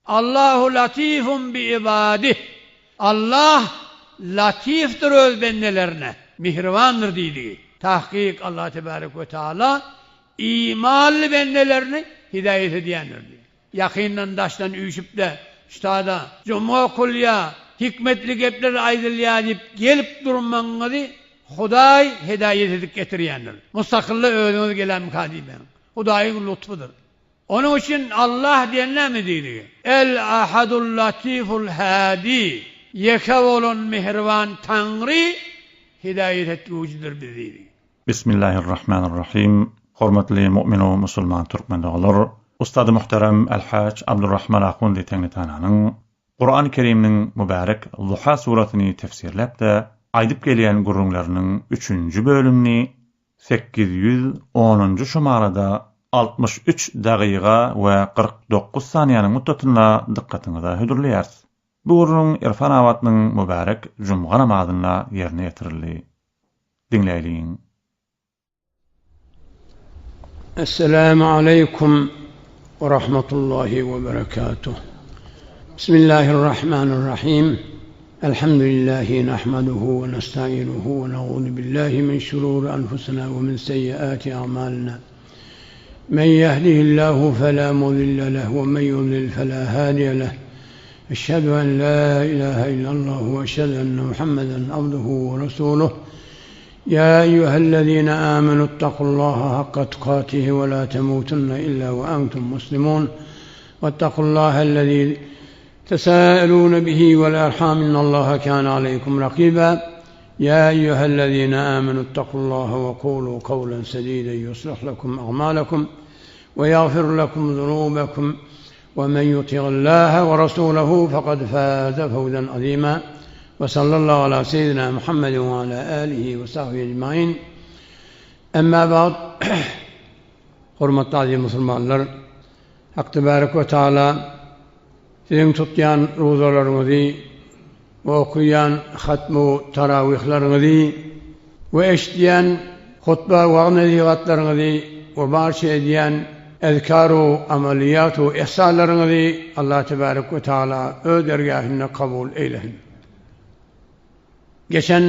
Allahu latifun bi ibadih, Allah latifdir öz bendelerine, mihribandyr diýdigi. Tahkyk Allah tebarek we taala imanly bendelerini hidaýet edýändir diýdi. Ýakyndan daşdan üýşüp-de ştada juma okulýa, hikmetli gepler aýdylýa diýip gelip durmagyňyzy Hudaý hidaýet edip getirýändir. Mustakylda özüňiz gelämika diýmäň. Hudaýyň lutfudyr. Onuň üçin Allah diýen näme diýdigi? El Ahadul Latiful Hadi, Ýeke bolan mähriban Taňry hidaýat etgüwjidir bizi diýdigi. Bismillahirrahmanirrahim Hormatly mu'min we musulman türkmen doganlar! Ustady muhterem Elhaç Abdurrahman Ahundi Teňňitananyň Kurany Kerimniň mübärek Zuha surasyny tefsirläp-de aýdyp gelýän gürrüňleriniň üçünji bölümini 810-njy şumarada 63 dagyga we 49 saniýanyň muddatynda dykgatyňyza hödürleýäris. Bu gürrüň Irfan Abatnyň mübärek jumga namazynda ýerine ýetirildi. Diňläýliň. Esselamu aleýkum we rahmetullahi we berekatuh. Bismillahirrahmanirrahim. Elhamdülillahi nahmaduhu we nestainuhu we na'udhu billahi min şururi enfusina we min seyyiati a'malina. Men yehdihillahu fela mudille leh we men yudlil fela hadiye leh. Eşhedü en la ilahe illallah we eşhedü enne Muhammeden abduhu we resuluh. Ya eyyühellezine amenu ittakullaha hakka tukatihi ve la temutunne illa ve entum muslimun. Vettakullahellezî tesâelûne bihi vel erham innallaha kâne aleykum rakîbâ. Ya eyyühellezîne âmenü ittakullaha ve kûlû kavlen sedîden yuslih lekum a'mâlekum ve yagfir lekum zunûbekum ve men yuti'illâhe ve rasûlehu fekad fâze fevzen azîmâ. Ve sallallahu ala seyyidina Muhammedin ve ala alihi ve sahbihi ecmaîn. Emmâ ba'd. Hormatly aziz musulmanlar, Hak tebarek we taala siziň tutýan ruzalaryňyzy we okaýan hatmu tarawihlaryňyzy we eşidýän hutba wagyz-nesihatlaryňyzy we barça edýän ezkaru amalyýatu ihsanlaryňyzy Allah tebarek we taala öz dergähinde kabul eýlesin. Geçen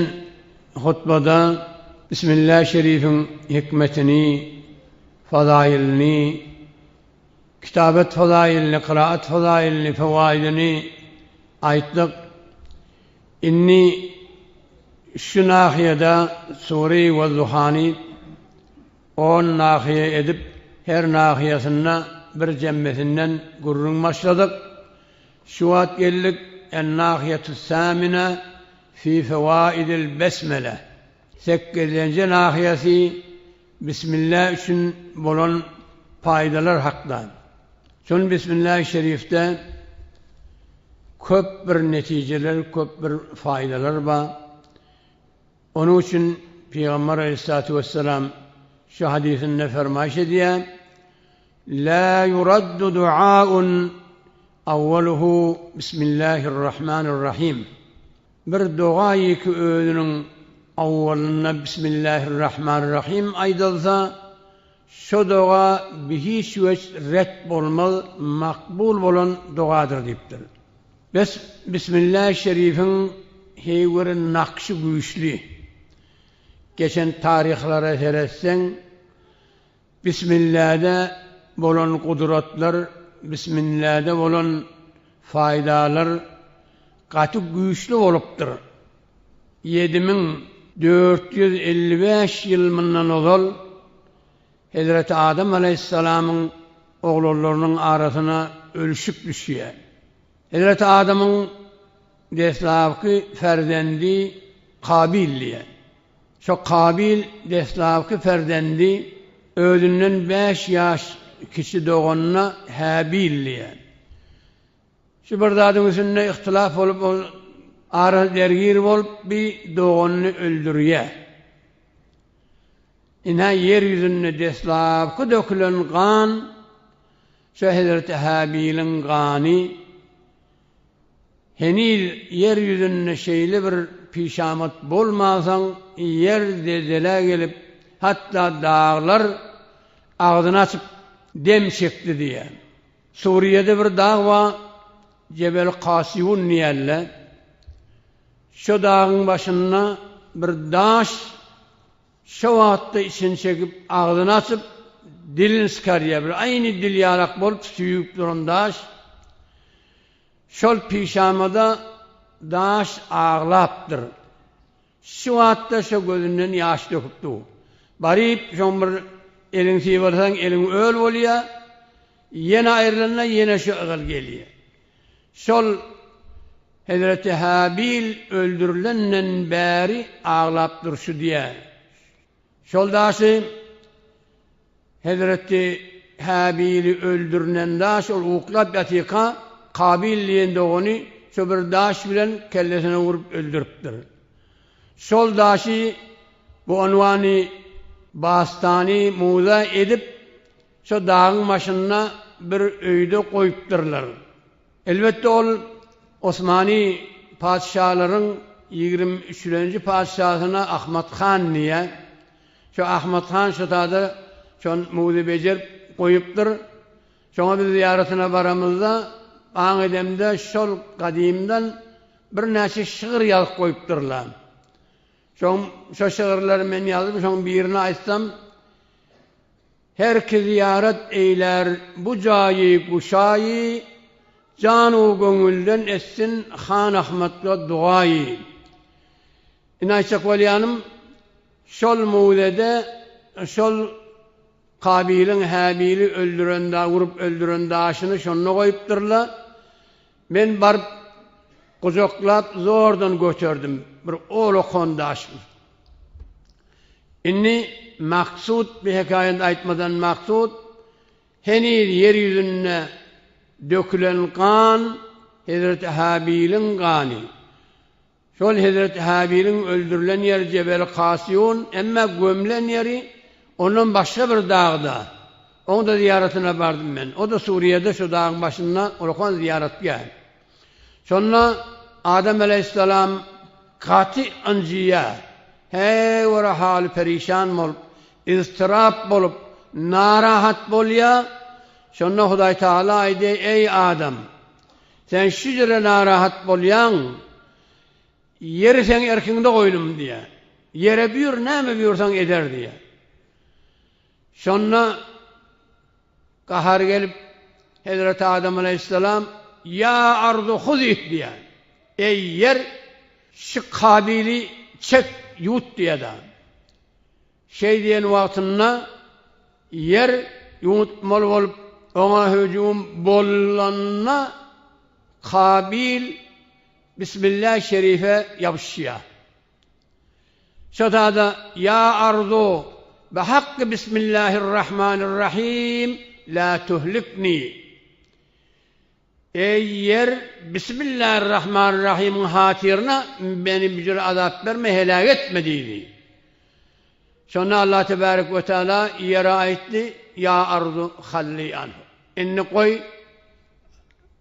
hutbada Bismillah şerifiň hikmetini, fazaýylyny, kitabet fazaýylyny, kyraat fazaýylyny, fewaýdyny aýtdyk. Indi şu nahyýada Sure-i Wezzuhany on nahyýa edip, her nahyýasynda bir jemmesinden gürrüň başladyk. Şu wagt geldik En-nahyýetüs-samine fi fewaidil besmele. Sekizlenji nahyýasy Bismillah üçin bolan paýdalar hakda. Şol Bismillah şerifde köp bir netijeler, köp bir faýdalar bar. Onuň üçin Pygamber aleyhissalatu vesselam şu hadysynda fermaýyş edýär, La yuraddu duaun awwaluhu Bismillahirrahmanirrahim. Bir doga ýeke özüniň awwalynda Bismillahirrahmanirrahim aýdylsa, şo doga bihiç weç ret bolmaz, makbul bolan dogadyr diýipdir. Bes Bismillah şerifiň heýwir nakşy güýçli. Geçen taryhlara seretseň, Bismillada bolan gudratlar, Bismillada bolan faýdalar gaty güýçli bolupdyr. 7455 ýyl mundan ozal Hezreti Adam alaýhyssalamyň oglanlarynyň arasyna ölüşik düşýär. Hezreti Adamyň deslapky perzendi Kabil diýýär. Şo Kabil deslapky perzendi özünden bäş ýaş kiçi doganyna Häbil diýýär. Şu bir zadyň üstünde yhtylaf bolup, ol arasy dergir bolup, bir doganyny öldürýär. Ine, ýer ýüzünde deslapky dökülen gan şo hezreti Häbiliň gany. Heniz ýer ýüzünde şeýle bir pişamat bolmansoň, ýer zelzelä gelip, hatda daglar agzyny açyp dem çekdi diýýär. Suriýede bir dag bar. Jebel Kasyun diýerler. Şo dagyň başynda bir daş şo wagtda içini çekip, agzyny açyp, dilini çykarýar. Bir aýny dil ýalak bolup süýüp duran daş. Şol pişamada daş aglapdyr. Şu wagtda şo gözünden ýaş döküp dur. Baryp şoň bir eliňi sypalsaň eliň öl bolýa, ýene aýrylanda ýene şo ygal gelýä. Şol Hezreti Habil öldürilenden bäri aglap durşy diýä. Şol daşy Hezreti Habili öldürinen daş ol uklap ýatyka Kabil diýen dogany şo bir daş bilen kellesine urup öldüripdir. Şol daşy bu unwany Bastany muza edip şo dagyň başynda bir öýde goýupdyrlar. Elbetde ol Osmany patyşalaryň 23 üçülenji patyşasyna Ahmat han diýýär. Şo Ahmat han şo tada şon muzy bejerip goýupdyr. Şoňa biz zyýaratyna baramyzda aň edemde şol gadymdan birnäçe şygyr ýazyp goýupdyrlar. Şoň şo şygyrlary men ýazyp şoň birini aýtsam Her ki zyýarat eýlär bu jaýy guşaýy, Jan-u göňülden etsin Han Ahmatga dugaýy. Indi aýtjak bolýanym, şol muzede şol Kabylyň Häbili öldüren da urup öldüren daşyny şonda goýupdyrlar. Men baryp gujaklap zordan göterdim. Bir olakan daş. Indi maksut bir hekaýat aýtmadan maksut heniz ýer ýüzünde dökülen gan Hezreti Habiliň gany. Şol hezreti Habiliň öldürilen ýeri Jebeli Kasyýun, emma gömlen ýeri ondan başga bir dagda. Oň-da zyýaratyna bardym men. O-da Suriýede şu dagyň başynda ulakan zyýaratgäh. Şonda Adam aleýhissalam gaty ynjyýar. Häý ora haly perişan bolup, yztyrap bolup, narahat bolýar. Şonda Hudaý Tagala aýdýar, Eý Adam! Sen şu ýere narahat bolýaň, ýeri seň erkiňde goýdum diýýär. Ýere buýur, näme buýursaň eder diýýär. Şonda gahary gelip, Hezreti Adam alaýhyssalam, Ýa ardu huzih diýýär. Eý ýer, şu Kabyly çek, ýuwut diýýär-de. Şeý diýen wagtynda ýer ýuwutmaly bolup, oňa hüjüm bolanda Kabil Bismillah şerife ýapyşýar. Şo-da-da, Ýa arzu, bihakky Bismillahirrahmanirrahim, la tuhlikni. Eý, ýer, Bismillahirrahmanirrahimiň hatyryna meni büjür azap berme, heläk etme diýdi. Şonda Allah tebärek we teala ýere aýtdy, Ýa arzu halli anhu. Indi goý,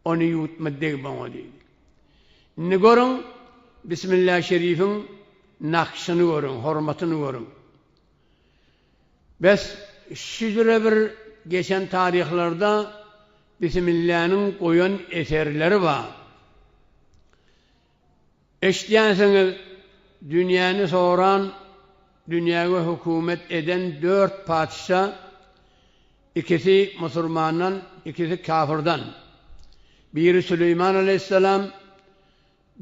ony ýuwutma, degme oňa diýdi. Indi görüň, Bismillah şerifiň nakşyny görüň, hormatyny görüň. Bes, şüjre bir geçen taryhlarda Bismilläniň goýan eserleri bar. Eşidýänsiňiz, dünýäni soran, dünýäge hökümet eden dört patyşa, ikisi musurmandan, ikisi kafyrdan. Biri Süleýman aleýhissalam,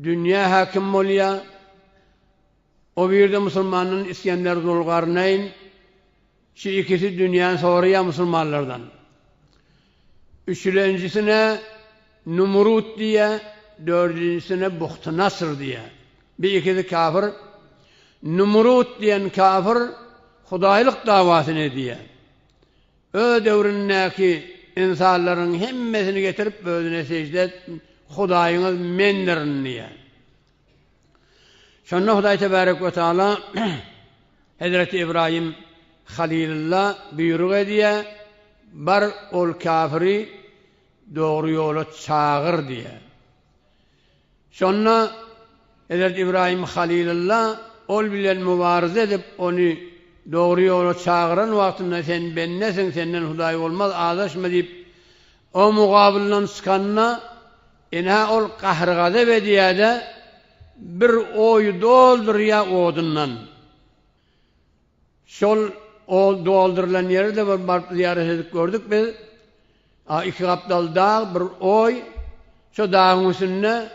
dünýä häkim bolýar. O birde musulmandan Isgender Zulgarneýn, şu ikisi dünýäni soraýar musulmanlardan. Üçülenjisine Numrut diýýär, dördünjisine Buhtunasr diýýär. Bir ikisi kafir. Numrut diýen kafir hudaýlyk dawasyny edýär. Öz döwründäki ynsanlaryň hemmesini getirip özüne sežde et, Hudaýyňyz mendirin diýýär. Şonda Hudaý tebarek we taala Hezreti Ybraýym Halylylla buýruk edýär, Bar ol kafiri dogry ýola çagyr diýýär. Şonda Hezreti Ybraýym Halylylla ol bilen mübarize edip ony dogry ýola çagyran wagtynda sen bendesiň senden Hudaý bolmaz azaşma diýip o mugabyldan çykanda. Ine ol gahr-gazap edýär-de, bir oýy doldurýar odundan. Şol ol doldurylan ýeri-de bir baryp zyýarat edip gördük biz. A iki gapdal dag, bir oý. Şo dagyň üstünde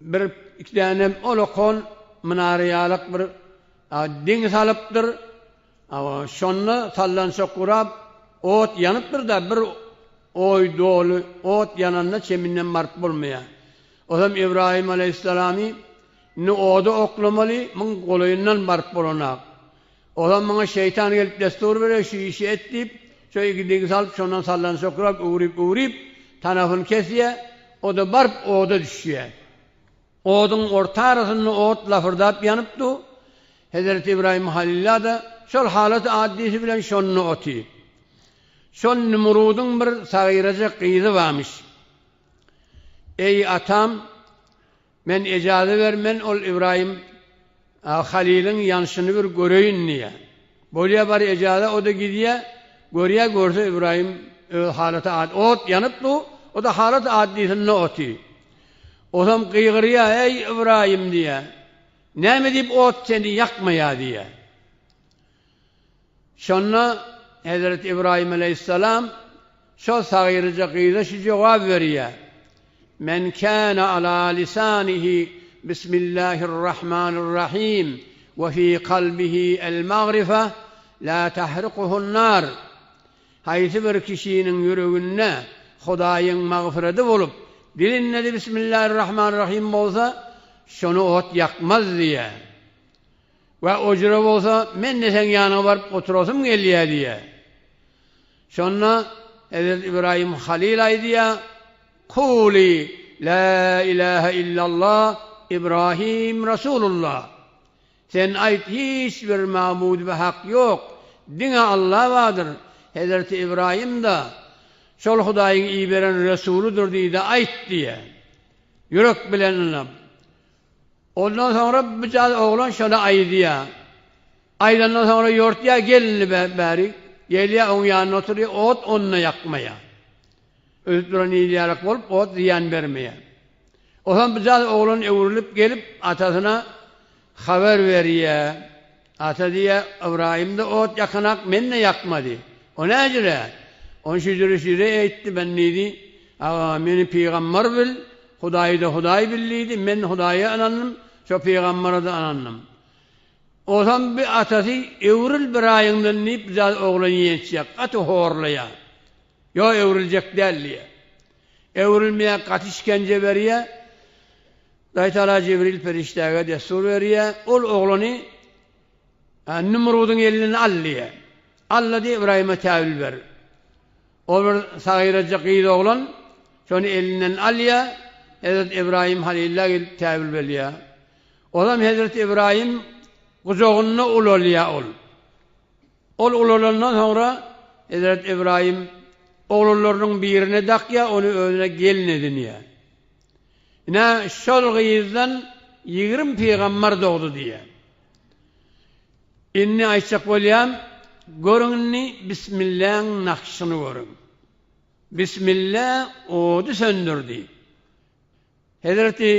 bir iki däne olakan minara ýalak bir diň salypdyr. Şonda sallançak gurap, ot ýanypdyr-da, bir oý doly ot ýananda çeminden baryp bolmaýar. Ozam Ybraýym alaýhyssalamy indi oda oklamaly, muň golaýyndan baryp bolanak. Ozam muňa şeýtan gelip destur berýär, şu işi et diýip, şo iki digi salyp, şondan sallançak gurap, öwrüp-öwrüp, tanapyny kesýär, o-da baryp oda düşýär. Oduň orta arasynda ot lafyrdap ýanyp dur. Hezreti Ybraýym Halylla-da şol halat addysy bilen şonda otyr. Şol Nümrudyň bir sagyraja gyzy barmyş. Eý, atam, men ejaza ber, men ol Ybraýym Halylyň ýanyşyny bir göreýin diýýär. Bolýar bar ejaza, o-da gidýär, görýär, görse Ybraýym öz halaty ady, ot ýanyp dur, o-da halat addysynda otyr. Osam gygyrýar, Eý, Ybraýym diýýär, näme diýip ot seni ýakmaýar diýýär. Şonda hezreti Ybraýym aleýhissalam şol sagyryja gyza şu jogap berýär, Men kâne alâ lisânihi Bismillâhir-Rahmânir-Rahîm we fî kalbihi el-magrife lâ tahriquhu'n-nâr. Haýsy bir kişiniň ýüreginde Hudaýyň magfyrady bolup, dilinde-de Bismillâhir-Rahmânir-Rahîm bolsa, şony ot ýakmaz diýýär. We ojra bolsa, men-de seň ýanyňa baryp oturasym gelýär diýýär. Şonda Hezreti Ybraýym Halyl aýdýar, Kuly lä ilähe illallah Ibrahim Rasulullah. Sen aýt, hiç bir mabud we hak ýok, diňe Allah bardyr, Hezreti Ybraýym-da şol Hudaýyň iberen Resulydyr diý-de aýt diýýär. Ýürek bilen ynam. Ondan soňra bu jan oglan şony aýdýar. Aýdandan soňra ýortýar gelnini bäri, gelýär oň ýanynda oturýar, ot onda ýakmaýar. Ösüp duran il ýalak bolup, ot zyýan bermeýär. Onsoň bu jan oglan öwrülip gelip atasyna habar berýär. Ata diýýär, Ybraýym-da ot ýakanak, men-de ýakmady. O näjüre? Ony şüjüre-şüjüre eýtdi, ben diýdi, Aga, meni pygambar bil, Hudaýy-da Hudaý bil diýdi, men Hudaýa ynandym, şo pygambara-da ynandym. Onsoň bi atasy öwrül bir aýyňdan diýip, bu zat oglan ýençýär, gaty horlaýar. Ýok, öwrüljek däl diýýär. Öwrülmeýär, gaty işkenje berýär. Hudaýtagala Jibril perişdäge dessur berýär, ol oglany Numrudyň elinden al diýýär. Al-da diýýär, Ybraýyma täwil ber. Ol bir sagyraja gyz oglan, şony elinden alýar, Hezreti Ybraýym Halylla gelip täwil berýär. Olam Hezreti Ybraýym gujagynda ulalýar ol. Ol ulalandan soňra Hezreti Ybraýym oglanlarynyň birine dakýar, ony özüne gelin edinýär. Ine, şol gyzdan 20 pygamber dogdy diýýär. Indi aýtjak bolýan, görüň indi Bismilläň nakşyny görüň. Bismillä ody söndürdi. Hezreti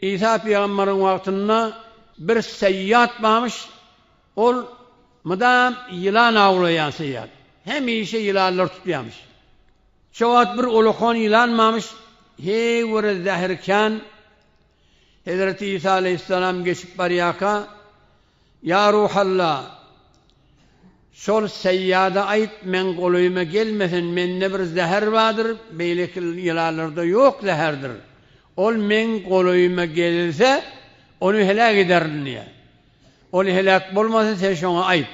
Isa pygamberiň wagtynda bir seýýat barmyş, ol mydam ýylan awlaýan seýýat. Hemişe ýylanlar tutýarmyş. Şo wagt bir ulakan ýylan barmyş, heý bir zäherkän Hezreti Isa aleýhissalam geçip barýarka, Ýa Ruhalla, şol seýýada aýt, meň golaýyma gelmesin, mende bir zäher bardyr, beýleki ýylanlarda ýok zäherdir. Ol meň golaýyma gelse, ony heläk ederin diýýär. Ol heläk bolmasa, sen şoňa aýt.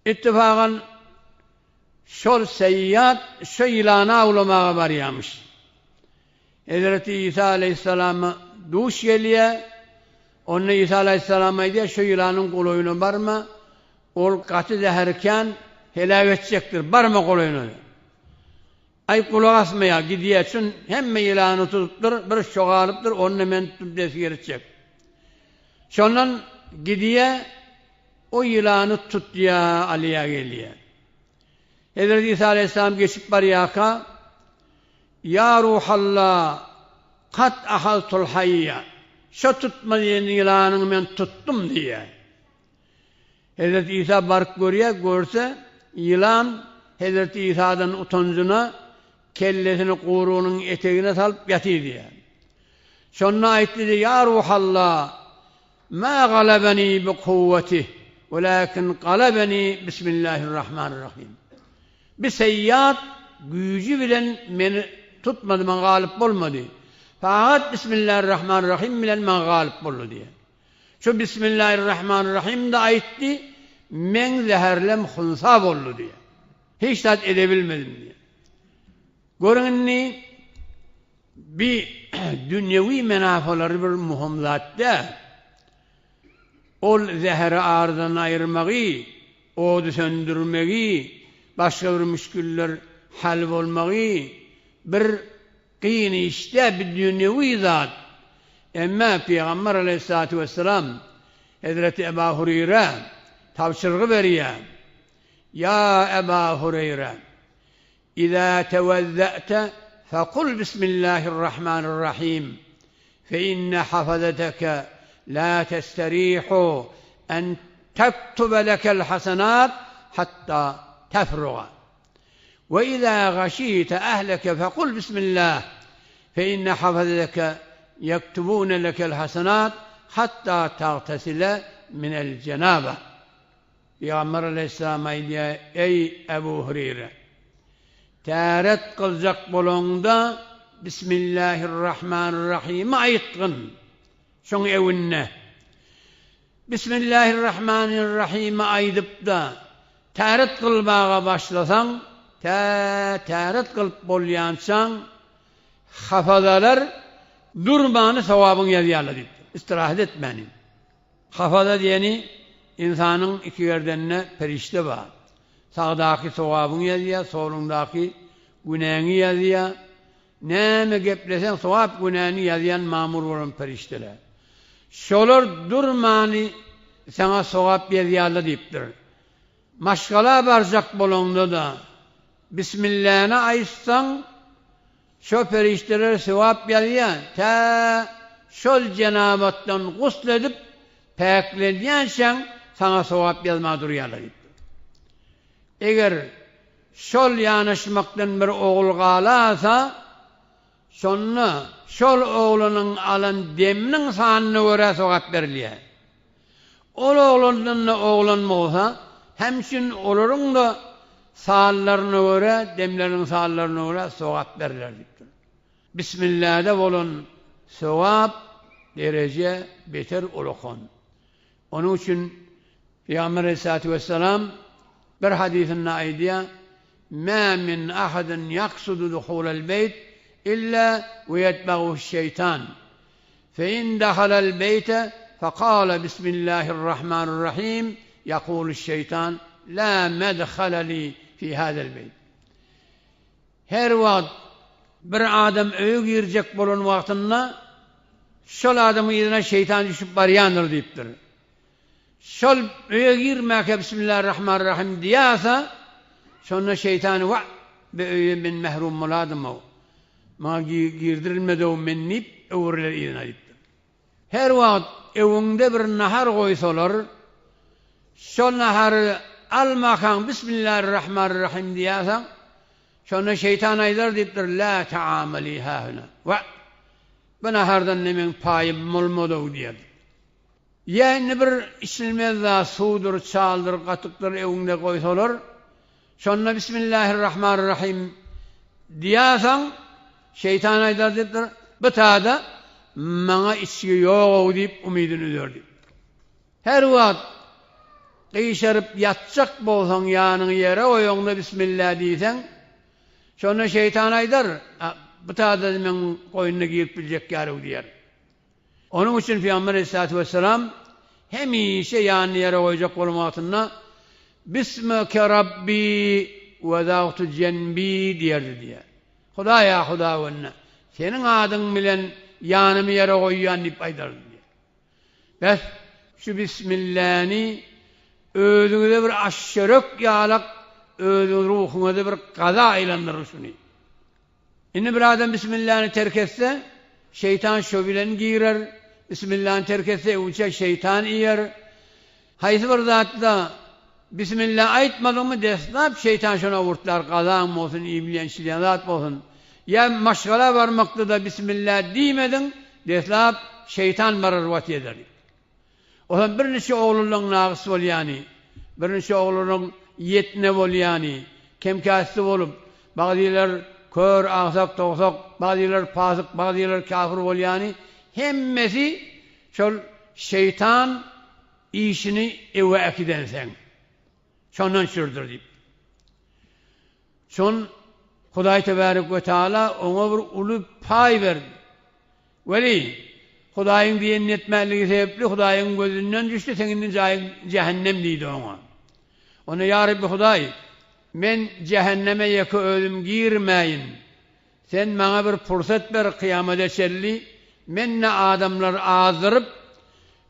Ittifagan şol seýýat şo ýylany awlamaga barýarmyş. Hezreti Isa aleýhissalama duş gelýär. Onda Isa aleýhissalam aýdýar, Şu ýylanyň golaýyna barma, ol gaty zäheri kän, heläk etjekdir, barma golaýyna diýýär. Aý, gulak asmaýar, gidýär, çün hemme ýylany tutupdyr, bir şo galypdyr, ony-da men tutup destgir etjek. Şondan gidýär, o ýylany tutýar, alýar gelýär. Hezreti Isa aleýhissalam geçip barýarka, Ýa Ruhalla, kat ahaztul haýýa, şo tutma diýen ýylanyňy men tutdum diýýär. Hezreti Isa baryp görýär, görse, ýylan Hezreti Isadan utanjyna kellesini gurugynyň etegine salyp ýatyr diýýär. Şonda aýtdy diýýär, Ýa Ruhalla, ma galabani bi kuwwatih, welakin galabani bismillahirrahmanirrahim. Bi seýýat güýji bilen meni tutmady, maňa galyp bolmady. Fakat bismillahirrahmanirrahim bilen maňa galyp boldy diýýär. Şu Bismillahirrahmanirrahim-de aýtdy, meň zäherlem hunsa boldy diýýär. Hiç zat edebilmedim diýýär. Görüň indi bi dünýewi menafalary bir muhym zat däl. Ol zäheri aradan aýyrmagy, ody söndürmegi, başga bir müşgiller hal bolmagy bir Kyn işde bir dünýewi zat. Emma Pygamber aleýhissalatu wessalam hezreti Eba Hureýrä tabşyrgy berýär, Ýa Eba Hureýre! Iza tewezzäte fekul bismillahirrahmanirrahim, fe inne hafazeteke la testerihu en tektube lekel hasenat hatta tefruga. We iza gaşite ehleke fekul bismillah, fe inne hafazeteke ýektubune lekel hasenat hatta tagtesile minel jenabe. Pygamber aleýhissalam aýdýar, Eý, Ebu Hureýre! Täret kyljak bolaňda Bismillahirrahmanirrahimi aýtgyn, şoň ewinde. Bismillahirrahmanirrahimi aýdyp-da, täret kylmaga başlasaň, tä täret kylyp bolýançaň, hafazalar durmany sogabyňy ýazýarlar diýipdir. Istirahat etmäni. Hafaza diýeni, ynsanyň iki gerdeninde perişde bar. Sagdaky sogabyňy ýazýar, soluňdaky günäňi ýazýar. Näme gepleseň sogap günäni ýazýan mamur bolan perişdeler. Şolar durmany saňa sogap ýazýarlar diýipdir. Maşgala barjak bolaňda-da Bismilläni aýtsaň şo perişdeler sogap ýazýar tä şol jenabatdan gusl edip päklenýänçäň saňa sogap ýazmaga durýarlar diýipdir. Eger Şol ýanaşmakdan bir ogul galasa, şonda şol oglunyň alan deminiň sanyna görä sogap berilýär. Ol oglandan-da oglan bolsa, hemçün olaryň-da sanlaryna görä, demleriniň sanlaryna görä sogap berler diýipdir. Bismillada bolan sogap dereje beter ulakan. Onuň üçin Pygamber aleyhissalatu wessalam bir hadysynda aýdýar, Mä min ahadin ýaksudu duhulel beýt illa we ýetbauhuş-şeýtan. Fe in dahalal beýte fekale bismillahirrahmanirrahim ýekuluş-şeýtan la medhala li fi hazel beýt. Her wagt bir adam öýe girjek bolan wagtynda şol adamyň yzyna şeýtan düşüp barýandyr diýipdir. Şol öýe girmäkä Bismillahirrahmanirrahim diýäse, şonda şeýtan Wah, bu öýe men mährum boladym-ow, maňa girdirilmedi-ow men diýip öwrüler yzyna diýipdir. Her wagt öňüňde bir nahar goýsalar, şol nahary almakaň Bismillahirrahmanirrahim diýäseň, şonda şeýtan aýdar diýipdir, Lä taama li hahuna. Wah, bu nahardan-da meň paýym bolmady-ow diýer. Ýa indi bir içilmez zat, suwdur, çaldyr, gatykdyr öňüňde goýsalar, şonda Bismillahirrahmanirrahim diýäseň, şeýtan aýdar diýipdir, Bu tada maňa içgi ýog-ow diýip umydyny üzer diýipdir. Her wagt gyşaryp ýatjak bolsaň ýanyňy ýere goýaňda Bismillah diýseň, şonda şeýtan aýdar, Bu tada meň goýnuna girip biljek ýaly diýer. Onuň üçin Pygamber aleyhissalatu wessalam hemişe ýanyny ýere goýjak bolan wagtynda Bismike Rabbi wedagtu jenbi diýerdi diýýär. Hudaýa Hudawenda, seniň adyň bilen ýanymy ýere goýýan diýip aýdardy diýýär. Bes, şu Bismilläni özüňize bir aş-çörek ýalak, özüňiz ruhuňyza bir gaza aýlandyryň şuny. Indi bir adam Bismillany terk etse, şeýtan şo bilen girer, Bismillany terk etse öwünçä şeýtan iýer. Haýsy bir zatda Bismilla aýtmadyňmy deslap şeýtan şony owurtlar, gazaň bolsun, iýilýän içilýän zat bolsun. Ýa maşgala barmakda-da Bismilla diýmediň, deslap şeýtan barar wasiýa eder. Ozal birniçe oglanlaň nagys bolýany, birniçe oglanyň ýetne bolýany, kem-käsli bolup, bagzylar kör, agsak, togsak, bagzylar pasyk, bagzylar kafir bolýany, hemmesi şol şeýtan işini ewe äkidenseň, şondan şürdür diýip. Şon Hudaý Tebarek we Taala oňa bir uly paý berdi. Weli, Hudaýyň diýenini etmänligi sebäpli Hudaýyň gözünden düşdi, seň indi jaýyň jähennem diýdi oňa. Onda ýa Rebbi Hudaý, men jähenneme ýeke özüm girmäýin. Sen maňa bir pursat ber kyýamada çenli, men-de adamlary azdyryp,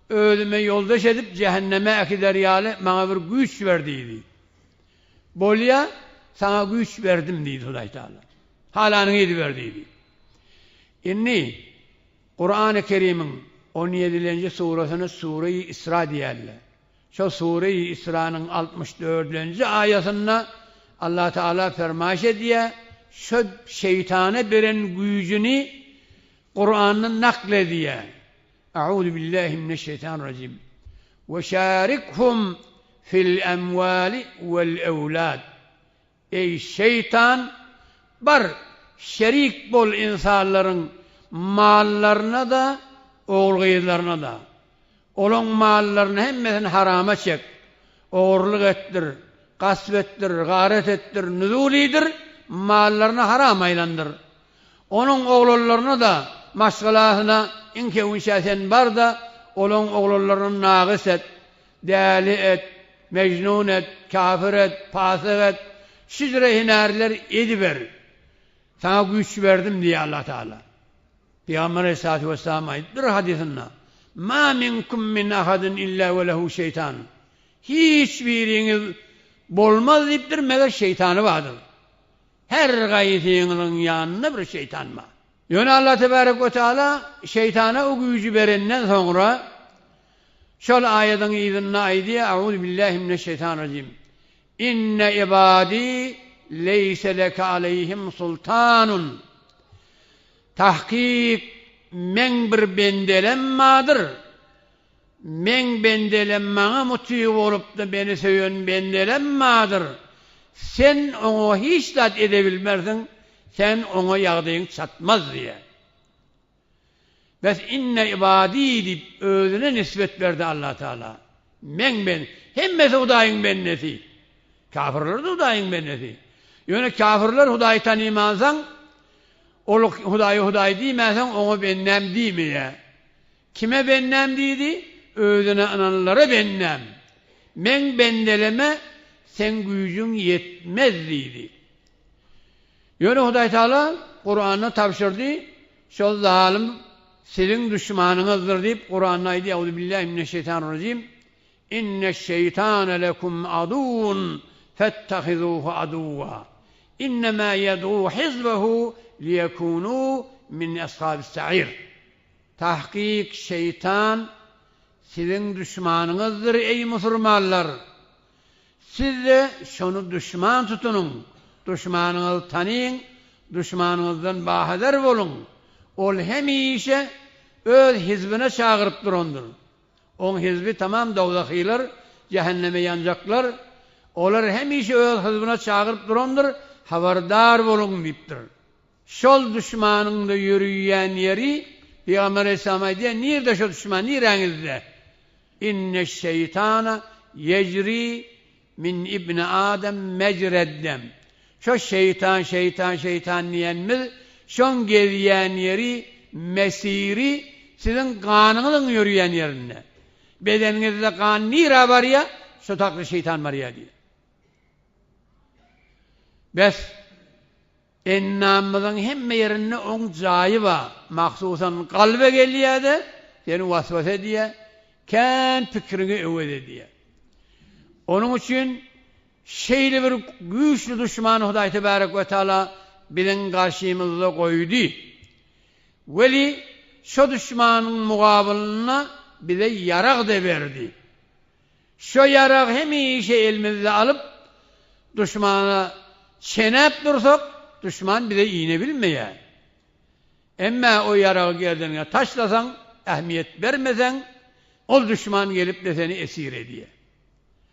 özüme ýoldaş edip jähenneme äkider ýaly maňa bir güýç ber diýdi. Bolýa, saňa güýç berdim diýdi Hudaý Taala. Halanyňy ediber diýdi. Indi Kurany Kerimiň on ýedilenji surasyna Sureýi Isra diýerler. Şo Sureýi Isranyň 64-lenji aýasynda Allah Taala fermaýyş edýär, şo şeýtana beren güýjüni Kuranda nakl edýär. Euzu billahi mineşşeýtanirrajim. We şarikhum fil emwali wel ewlad. Eý şeýtan, bar, şerik bol ynsanlaryň mallaryna-da, ogul-gyzlaryna-da. Olaň mallaryny hemmesini harama çek, ogurlyk etdir, gasp etdir, garet etdir, nuzul iýdir, mallaryny haram aýlandyr. Onuň oglanlaryna-da, maşgalasyna iň kewünçä sen bar-da, olaň oglanlaryny nagys et, Däli et, mejnun et, kafir et, pasyk et, şüjre hünärler ediber. Saňa güýç berdim diýýär Allah Tagala. Pygamber aleyhissalatu vesselam aýdypdyr hadysynda, Ma minkum min ahadin illa we lehu şeýtan. Hiç biriňiz bolmaz diýipdir, meger şeýtany bardyr. Her gaýsyňyzyň ýanynda bir şeýtan bar. Ýöne Allah tebarek we taala şeýtana o güýji berenden soňra şol aýadyň yzynda aýdýar, Euzu billahi mineşşeýtanirrajim. Inne ibadi leýse leke aleýhim sultanun. Tahkyk meň bir bendelem bardyr. Meň bendelem maňa mutyg bolupdy, meni söýen bendelem bardyr. Sen oňa hiç zat edebilmersiň, sen oňa ýagdaýyň çatmaz diýýär. Bes inne ibadi diýip özüne nisbet berdi Allatagala. Meň ben, hemmesi Hudaýyň bendesi. Kafirler-de Hudaýyň bendesi. Ýöne kafirler Hudaýy tanymansoň, ol Hudaýa Hudaý diýmänsoň oňa bendäm diýmeýär. Kime bendäm diýdi? Özüne ynanlara bendäm. Meň bendeleme seň güýjüň ýetmez diýdi. Ýöne Hudaý Taala Kuranda tabşyrdy, şol zalym siziň duşmanyňyzdyr diýip Kuranda aýdýar, Euzubillahi mineşşeýtanirrajim, Inneşşeýtane lekum aduwwun fettehizuhu aduwwa, innemâ ýed'û hizbehu liýekûnû min eshabis-sa'ir. Tahkyk şeýtan siziň duşmanyňyzdyr eý musurmanlar! Siz-de şony duşman tutunyň, duşmanyňyzy tanyň, duşmanyňyzdan bahader boluň, ol hemişe öz hizbine çagyryp durandyr. Oň hizbi tamam dowzahylar, jähenneme ýanjaklar, olar hemişe öz hizbine çagyryp durandyr, habardar boluň diýipdir. Şol duşmanyň-da ýörüýän ýeri, Pygamber aleyhisselam aýdýar, nirde şo duşman, niräňizde? Inneş-şeýtana ýejri min ibni Adam mejreddem. Şo şeýtan, şeýtan, şeýtan diýenimiz, şoň gezýän ýeri, mesiri siziň ganyňyzyň ýörüýän ýerinde. Bedeniňizde gan nirä barýar, şo takly şeýtan barýar diýýär. Bes, Endamymyzyň hemme ýerinde oň jaýy bar. Mahsusan kalba gelýär-de, seni waswasa edýär, kän pikiriňi öwez edýär. Onuň üçin şeýle bir güýçli duşmany Hudaý Tebarek we Taala. biziň garşymyzda goýdy. Weli şo duşmanyň mugabylynda bize ýarag-da berdi. Şo ýaragy hemişe elimizde alyp, duşmana çenäp dursak, duşman bize inebilmeýär. Emmä o ýaragy gerdeniňe taşlasaň, ähmiýet bermeseň, ol duşman gelip-de seni esir edýär.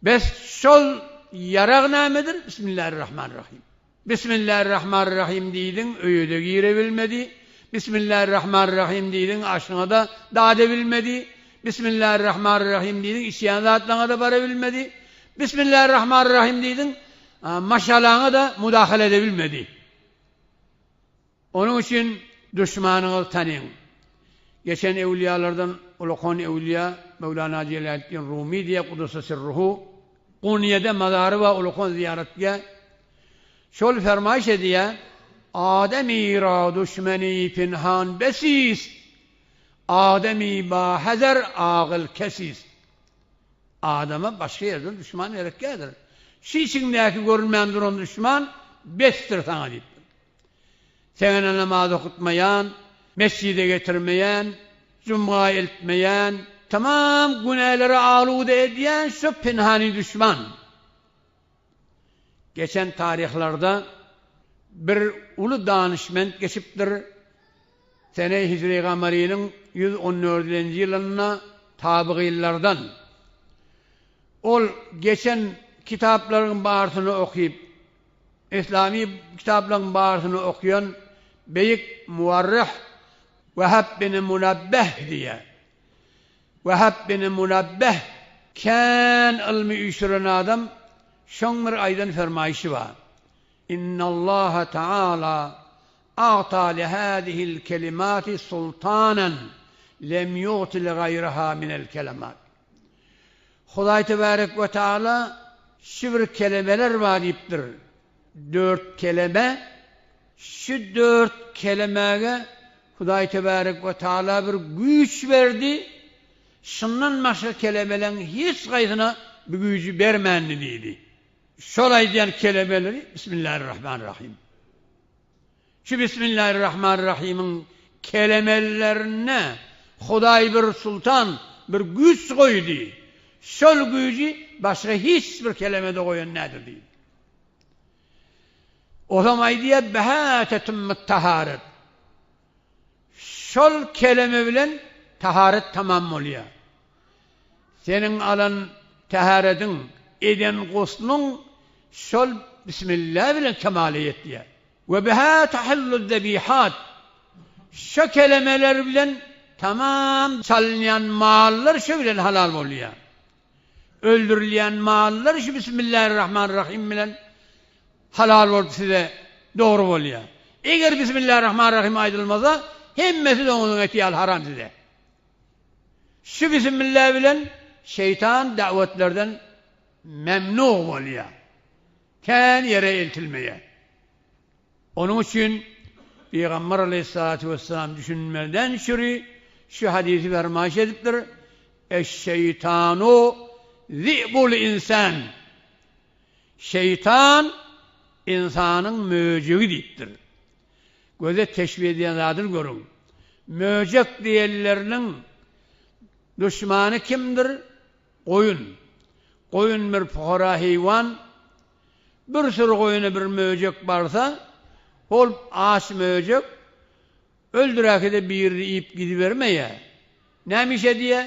Bes, şol ýarag nämedir? Bismillahirrahmanirrahim. Bismillahirrahmanirrahim diýdiň, öýe-de girebilmedi. Bismillahirrahmanirrahim diýdiň, aşyňa-da dadebilmedi. Bismillahirrahmanirrahim diýdiň, içýän zatlaryňa-da barabilmedi. Bismillahirrahmanirrahim diýdiň, maşgalaňa-da mudahale edebilmedi. Onuň üçin duşmanyňyzy tanyň. Geçen öwlüýalardan ulakan öwlüýa Möwlana Jelaleddin Rumy diýe Kudüse sirruhu Kunýede mazary bar ulakan zyýaratgä. Şol fermaýyş edýä, Ademi ra duşmeni pinhan besist, Ademi ba hezer agyl kesist. Adama başga ýerden duşman gerekgädir. Şu içiňdäki görünmän duran duşman besdir saňa diýipdir. Seňene namaz okutmaýan, mesjide getirmeýän, jumga eltmeýän, tamam günälere aluda edýän şu pinhani duşman. Geçen taryhlarda bir uly danyşment geçipdir, sene hijri gamarynyň 114-nji ýylynda tabygylardan. Ol geçen kitaplaryň barysyny okyp, Yslamy kitaplaryň barysyny okýan beýik muwarryh Wehep bin Munabbeh diýýär. Wehep bin Munabbeh kän ylmy üýşüren adam, şoň bir aýdan fermaýşy bar. Innallaha taala a'ta lihazihil kelimati sultanan lem yu'ti ligaýriha minel kelemat. Hudaý tebarek we taala şu bir kelemeler bar diýipdir. Dört keleme, şu dört kelemäge Hudaý tebarek we taala bir güýç berdi, şundan başga kelemeleň hiç haýsyna bu güýji bermändi diýdi. Şol aýdýan kelemeleri Bismillahirrahmanirrahim. Şu Bismillahirrahmanirrahimiň kelemelerine Hudaý bir sultan, bir güýç goýdy. Şol güýji başga hiç bir kelemede goýan däldir diýdi. Olam aýdýar, Biha tetimmut taharet. Şol keleme bilen taharet tamam bolýar. Seniň alan täharediň, eden gusluň şol Bismillah bilen kemala ýetýär. We biha tahillu zebihat. Şo kelemeler bilen tamam çalynýan mallar şo bilen halal bolýar. Öldürilýän mallar şu Bismillahirrahmanirrahim bilen halal bolup size dogry bolýar. Eger Bismillahirrahmanirrahim aýdylmasa, hemmesi doňuzyň eti ýaly haram size. Şu Bismillah bilen şeýtan dawetlerden memnu bolýar. Kän ýere eltilmeýär. Onuň üçin Pygamber aleýhissalatu wessalam düşünmeden çüri şu hadysy fermaýyş edipdir, Eş-şeýtanu zi'bul insan. Şeýtan ynsanyň möjegi diýipdir. Göze teşbih edýän zadyny görüň. Möjek diýenleriniň duşmany kimdir? Goýun. Goýun bir pukara heýwan. Bir süri goýuna bir möjek barsa, hol aç möjek öldüräkede birini iýip gidibermeýär. Näme iş edýär?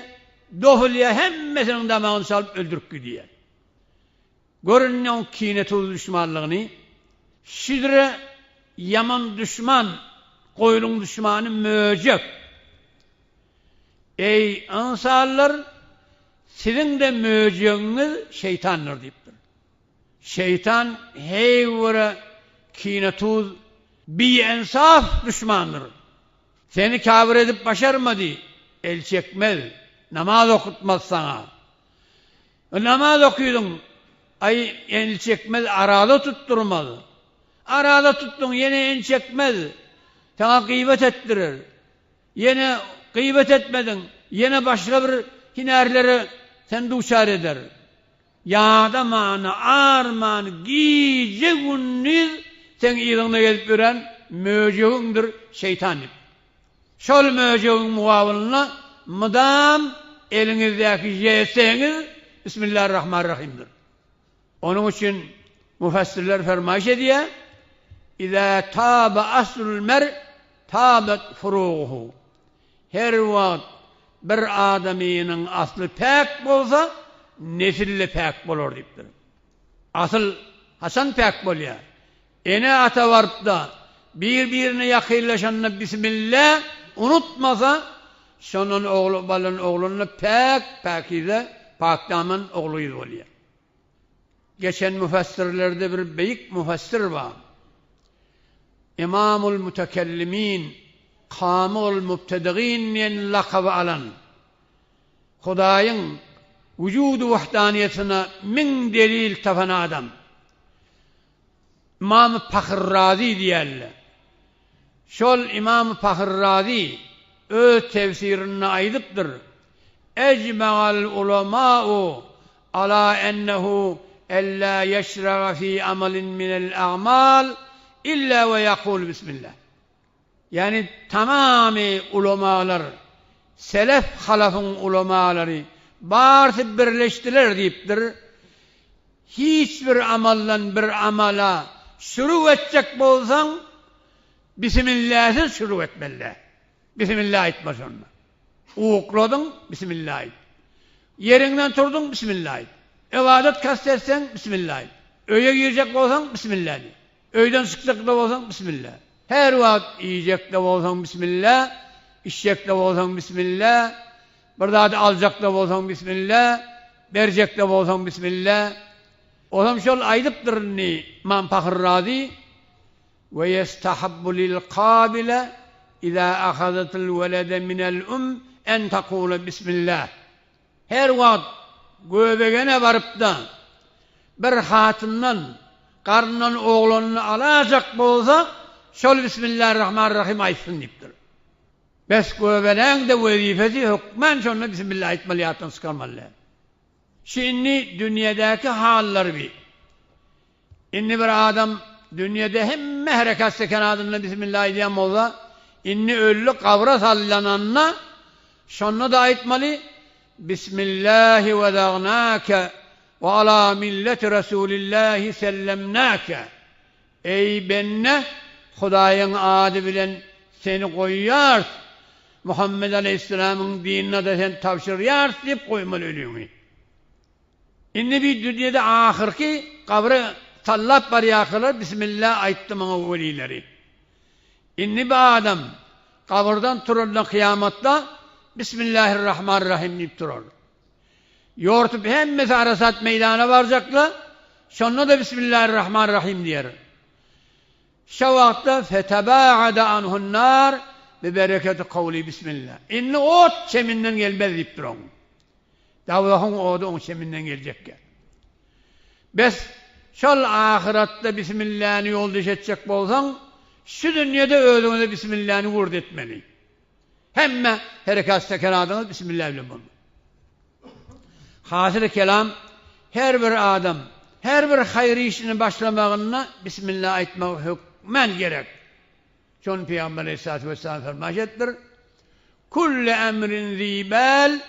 Dohulýar, hemmesiniň damagyny çalyp öldürip gidýär. Görün oň kine-tuz duşmanlygyny. Şidre ýaman duşman, goýnuň duşmany möjek. Eý, ynsanlar, siziň-de möjegiňiz şeýtandyr diýipdir. Şeýtan heý bir kine-tuz, biinsaf duşmandyr. Seni kafir edip başarmady, el çekmez, namaz okutmaz saňa. Namaz okydyň, aý, el çekmez, araza tutdurmaz. Araza tutduň, ýene el çekmez, saňa gybat etdirer. Ýene gybat etmediň, ýene başga bir hünärlere seni duçar eder. Ýadaman, arman, gije-gündiz. Seň yzyňda gezip ýören möjegiňdir şeýtan diýip. Şol möjegiň mugabylynda mydam eliňizdäki ŽS-ňiz Bismillarrahmanrahimdir. Onuň üçin müfessirler fermaýyş edýär, Iza taba aslul mer tabat furuguhu. Her wagt bir adamynyň asly päk bolsa, nesili-de päk bolar diýipdir. Asyl haçan päk bolýar? Ene-ata baryp-da, bir-birine ýakynlaşanda Bismillä unutmasa, şondan ogly balan oglan-da päk, päkize, pakdaman ogly-gyz bolýar. Geçen müfessirlerde bir beýik müfessir bar. Imamul mütekellimin, Kamyl mübtedigin diýen lakaby alan, Hudaýyň wujudy wahdaniýetine müň delil tapan adam. Ymamy Pahyr Razy diýerler. Şol Ymamy Pahyr Razy öz tefsirinde aýdypdyr, Ejmegal ulamau ala ennehu ella ýeşraga fi amalin minel a'mal illa we ýakul bismillah. Ýagny tamamy ulamalar, selef halafyň ulamalary barsy birleşdiler diýipdir. Hiç bir amaldan bir amala şurug etjek bolsaň, Bismilläsiz şurug etmeli däl. Bismillah aýtma şonda. Ukladyň, Bismillah aýt. Ýeriňden turduň, Bismillah aýt. Ybadat kast etseň, Bismillah aýt. Öýe girjek bolsaň, Bismillah diý. Öýden çykjak-da bolsaň, Bismillah. Her wagt iýjek-de bolsaň, Bismillah, içjek-de bolsaň, Bismillah, bir zady aljak-da bolsaň, Bismillah, berjek-de bolsaň, Bismillah. Ozam şol aýdypdyr indi Ymam Pahyr Razy, Ve yestahabbu lil kabile iza ahazatil welede minel um en takule Bismillah. Her wagt göbegene baryp-da, bir hatyndan garnyndan oglanyny alajak bolsa, şol Bismillarrahmanrahim aýtsyn diýipdir. Bes göbeläň-de wezipesi hökman şonda Bismillah aýtmaly ýatdan çykarmaly däl. Şu indi dünýedäki hallar bi. Indi bir adam dünýede hemme hereket sekeradynda Bismillah aýdýan bolsa, indi öldi gabra sallananda şonda-da aýtmaly, Bismillahi wedagnake we ala milleti Resulillahi sellemnake. Eý bende, Hudaýyň ady bilen seni goýýarys, Muhammet aleýhissalamyň dinine-de seni tabşyrýarys diýip goýmaly ölüňi. Indi bir dünýede ahyrky gabra sallap barýarkalar Bismillah aýtdy maňa welileri. Indi bir adam gabyrdan turanda kyýamatda Bismillahirrahmanirrahim diýip turar. Ýortup hemmesi Arasat meýdana barjakla, şonda-da Bismillahirrahmanirrahim diýer. Şo wagtda fetebaada anhun-nar bi bereketi kowli Bismillah. Indi ot çeminden gelmez diýipdir oň. Dowzahyň ody oň çeminden geljekkä. Bes, şol ahyratda Bismilläni ýoldaş etjek bolsaň, şu dünýede özüňize Bismilläni wurd etmeli. Hemme herekat-sekeradyňyz Bismillah bilen bolmaly. Hasyly kelam, her bir adam, her bir haýyr işini başlamagynda Bismillah aýtmagy hökmän gerek. Şony Pygamber aleyhissalatu vesselam fermaýyş edipdir, Kullu emrin zi bal,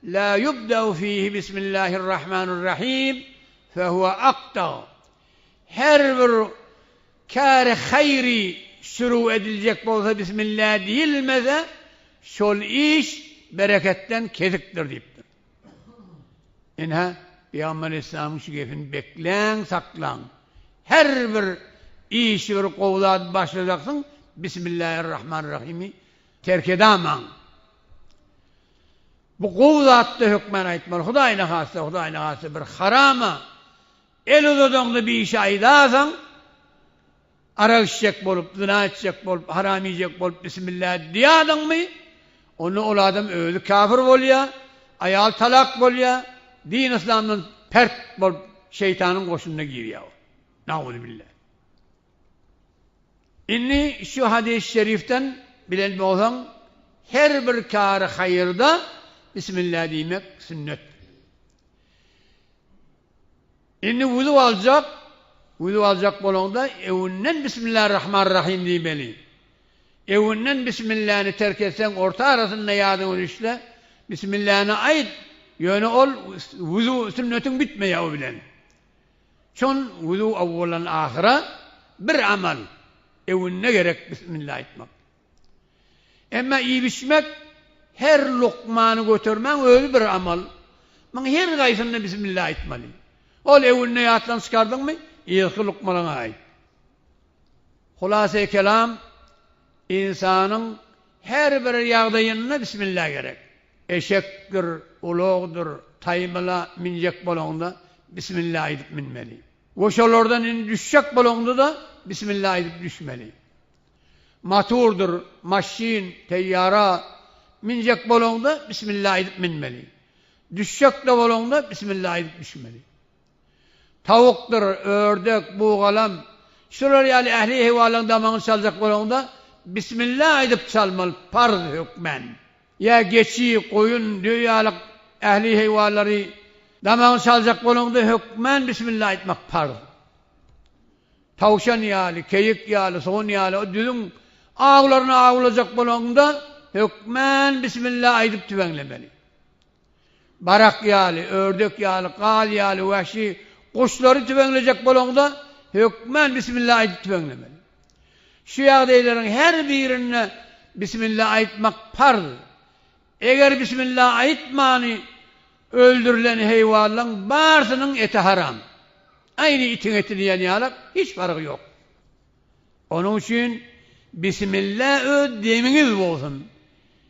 la yubda'u fihi bismillahirrahmanirrahim, fehuve akta. Her bir käri haýry şuru ediljek bolsa bismillah diýilmese, şol iş bereketden kesikdir diýipdir. Ine, Pygamber aleyhissalamyň şu gepini bekläň, saklaň. Her bir işi bir gowy zat başlajaksyň, Bismillahirrahmanirrahimi terk edamaň. Bu gowy zatda hökmän aýtmaly. Hudaý nahasta, Hudaý nahasta bir harama el uzadaňda bir işi aýdasaň, Arak içjek bolup, zyna etjek bolup, haram iýjek bolup Bismillah diýýädiňmi, onda ol adam özi kafir bolýar, aýal talak bolýar, din yslamdan pert bolup şeýtanyň goşunyna girýär ol. Nauzubillah. Indi şu hadys şerifden bilen bolsaň her bir kary haýyrda Bismillah diýmek sünnet. Indi wuzu aljak. Wuzu aljak bolaňda öwünden Bismillarrahmanrahym diýmeli. Öwünden Bismilläni terk etseň orta arasynda ýadyňa düşse Bismilläni aýt, ýöne ol wuzu sünnetiň bitmeýär o bilen. Şon wuzu owwaldan ahyra bir amal, öwünde gerek Bismilla aýtmak. Emma iýip-içmek her lukmany götermäň özi bir amal. Muň her gaýsynda Bismilla aýtmaly. Ol öwünde ýatdan çykardyňmy, yzky lukmalaňa aýt. Hulasy kelam, ynsanyň her bir ýagdaýynda Bismilla gerek. Eşekdir, ulagdyr, taýmyla münjek bolaňda Bismilla aýdyp münmeli. We şolardan indi düşjek bolaňda-da Bismilla aýdyp düşmeli. Motordyr, maşyn, teýýara münjek bolaňda Bismilla aýdyp münmeli. Düşjek-de bolaňda Bismilla aýdyp düşmeli. Tawukdyr, ördek, bugalam, şular ýaly ähli heýwanlaryň damagyny çaljak bolaňda, Bismilla aýdyp çalmaly, parz hökmän. Ýa geçi, goýun, düýe ýaly ähli heýwanlary damagyny çaljak bolaňda hökmän Bismilla aýtmak parz. Tawşan ýaly, keýik ýaly, sugun ýaly o düzüň awlaryny awlajak bolaňda hökmän Bismilla aýdyp tüweňlemeli. Barak ýaly, ördek ýaly, gaz ýaly wahşy guşlary tüpeňlejek bolaňda, hökman Bismilla aýdyp tüpeňlemeli. Şu ýagdaýlaryň her birinde Bismilla aýtmak parz. Eger Bismilla aýtmany öldürilen heýwanlaň barsynyň eti haram. Aýny itiň eti diýen ýalak hiç parhy ýok. Onuň üçin Bismilla öz demiňiz bolsun.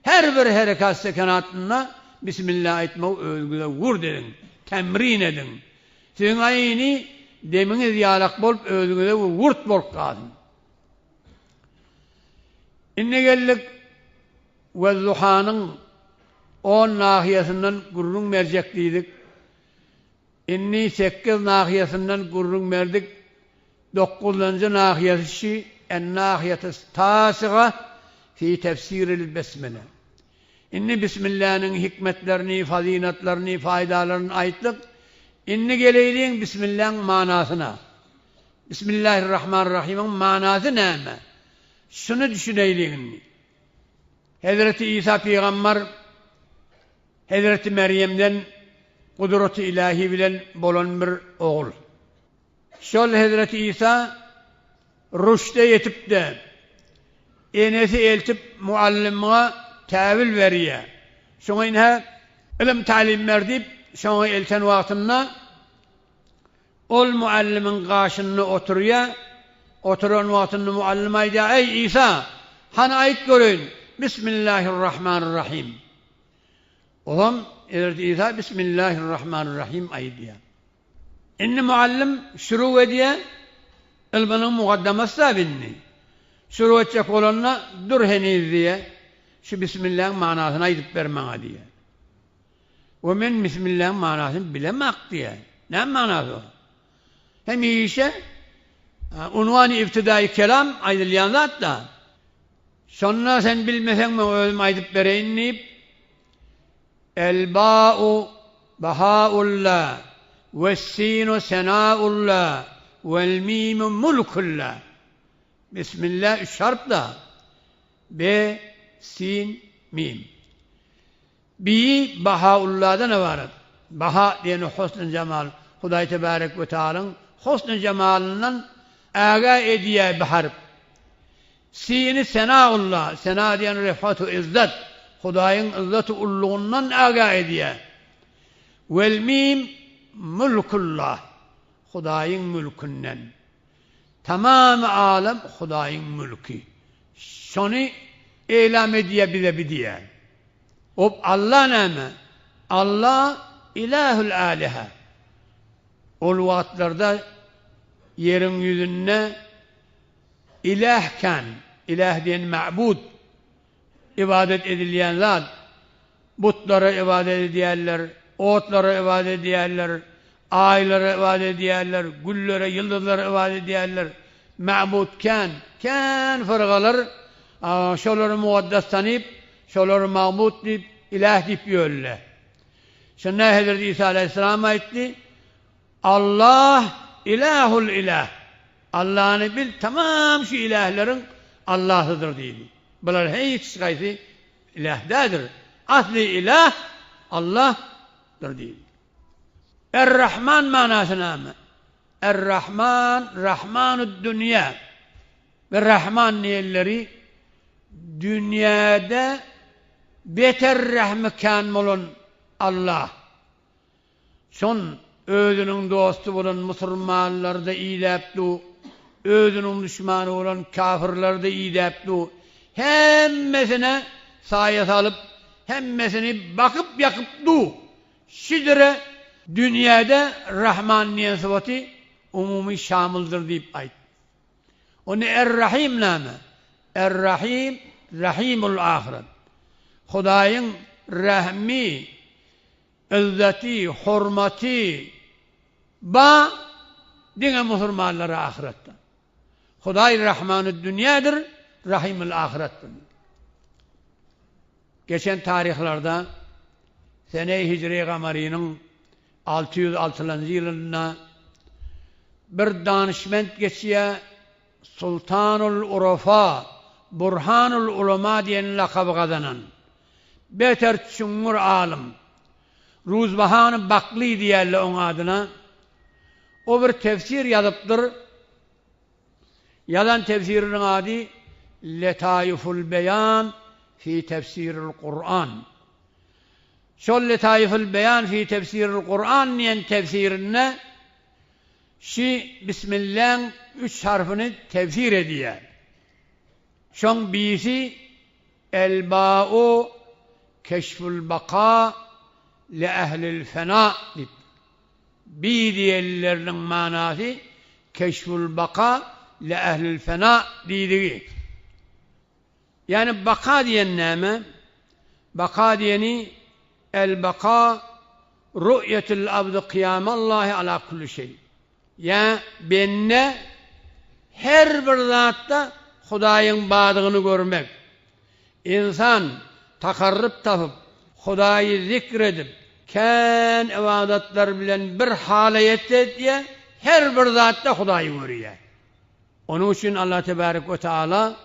Her bir herekat sekenatynda Bismilla aýtmagy özüňize wurd ediň, temrin ediň. Siziň aýny demiňiz ýalak bolup özüňize bir wurd bolup galsyn. Indi geldik Wezzuhanyň on nahiýasyndan gürrüň berjek diýdik. Indi sekiz nahiýasyndan gürrüň berdik. Dokuzynjy nahiýasy şi, En-nahiýatus tasyga fi tefsiril besmele. Indi Bismilläniň hikmetlerini, fazylatlaryny, faýdalaryny aýtdyk. Indi geleýliň Bismilläň manasyna. Bismillahirrahmanirrahimiň manasy näme? Şuny düşüneýliň indi. Hezreti Isa pygambar Hezreti Merýemden gudraty ilahi bilen bolan bir ogul. Şol hezreti Isa rüşde ýetip-de, enesi eltip mugallymyňa täwil berýär. Şoňa ine ylym-tälim ber diýip, şoňa elten wagtynda ol mugallymyň gaşynda oturýar. Oturan wagtynda mugallym aýdýar, Eý, Isa, hany aýt göreýin, Bismillahirrahmanirrahim. Olam hezreti Isa Bismillahirrahmanirrahim aýdýar. Indi mugallym şurug edýär, ylmynyň mugaddamasy-da indi. Şurug etjek bolanda, Dur heniz diýýär, şu bismilläň manasyny aýdyp ber maňa diýýär. We men bismilläň manasyny bilemak diýýär. Näme manasy bar? Hemişe unwany ibtidaýy kelam aýdylýan zat-da. Şonda sen bilmeseň men özüm aýdyp bereýin diýip, El-ba'u bahaulla, wes-sinu senaulla, wel-mimu mulkulla. Bismillah üç harp-da. Be, sin, mim. Bi Bahaulladan ybarat. Baha diýeni husn-u jemal, Hudaý tebarek we tealaň husn-u jemalyndan ägä edýär bi harp. Sini Senaulla, Sena diýen rifat-u yzzat, Hudaýyň yzzat-u ullugyndan ägä edýär. Wel mim Mülkullah, Hudaýyň mülkünden. Tamamy alem Hudaýyň mülki. Şony eýlam edýär bize bi diýýär. Op Alla näme? Alla Ilahül Aliha. Ol wagtlarda ýeriň ýüzünde Iläh kän, iläh diýen ma'bud, ybadat edilýän zat. Butlara ybadat edýärler, otlara ybadat edýärler, aýlara ybadat edýärler, güllere, ýyldyzlara ybadat edýärler. Ma'bud kän, kän fyrgalar şolary mukaddes tanyp, şolary magbut diýip, iläh diýip ýörler. Şonda Hezreti Isa alaýhyssalam aýtdy, Allah ilahul ilah. Allany bil tamam şu ilähleriň Allasydyr diýdi. Bular hiç haýsy iläh däldir. Asly iläh Allahdyr diýdi. Er-Rahman manasy näme? Er-Rahman, Rahmanud-dünýä. We Rahman diýenleri dünýäde beter rehmi kän bolan Allah. Şon özüniň dosty bolan musurmanlary-da idäp du, özüniň duşmany bolan kafirleri-de idäp du. Hemmesine saýa salyp, hemmesini bakyp-ýakyp du. Şidire dünýäde Rahman diýen sypaty umumy şamyldyr diýip aýt. Onda Er-Rahym näme? Er-Rahym, Rahimul ahyret. Hudaýyň rehmi, yzzeti, hormaty ba diňe musurmanlara ahyretde. Hudaý Rahmanud dünýädir, Rahimul ahyretdir. Geçen taryhlarda sene-i hijri gamarynyň 606-njy ýylynda bir danyşment geçýär, Sultanul Urafa, Burhanul Ulama diýen lakaby gazanan, beter çuňňur alym, Ruzbahany Bakly diýerler oň adyna, o bir tefsir ýazypdyr, Ýazan tefsiriniň ady Letaiful Beýan fi tefsiril Kuran. Şol Letaiful Beýan fi tefsiril Kuran diýen tefsirinde şi Bismilläň üç harfyny tefsir edýär. Şoň birisi El-Ba'u keşful baka li ehlil fena diýip. Bi diýenleriniň manasy keşful baka li ehlil fena diýdigi. Ýagny baka diýen näme? Baka diýeni el baka ru'ýetul abdy kyýamallahi ala kulli şeý. Ýa bende her bir zatda Hudaýyň bardygyny görmek. Ynsan takarrup tapyp, Hudaýy zikr edip, kän ybadatlar bilen bir hala ýetse diýe, her bir zatda Hudaýy görýär. Onuň üçin Allah tebarek we taala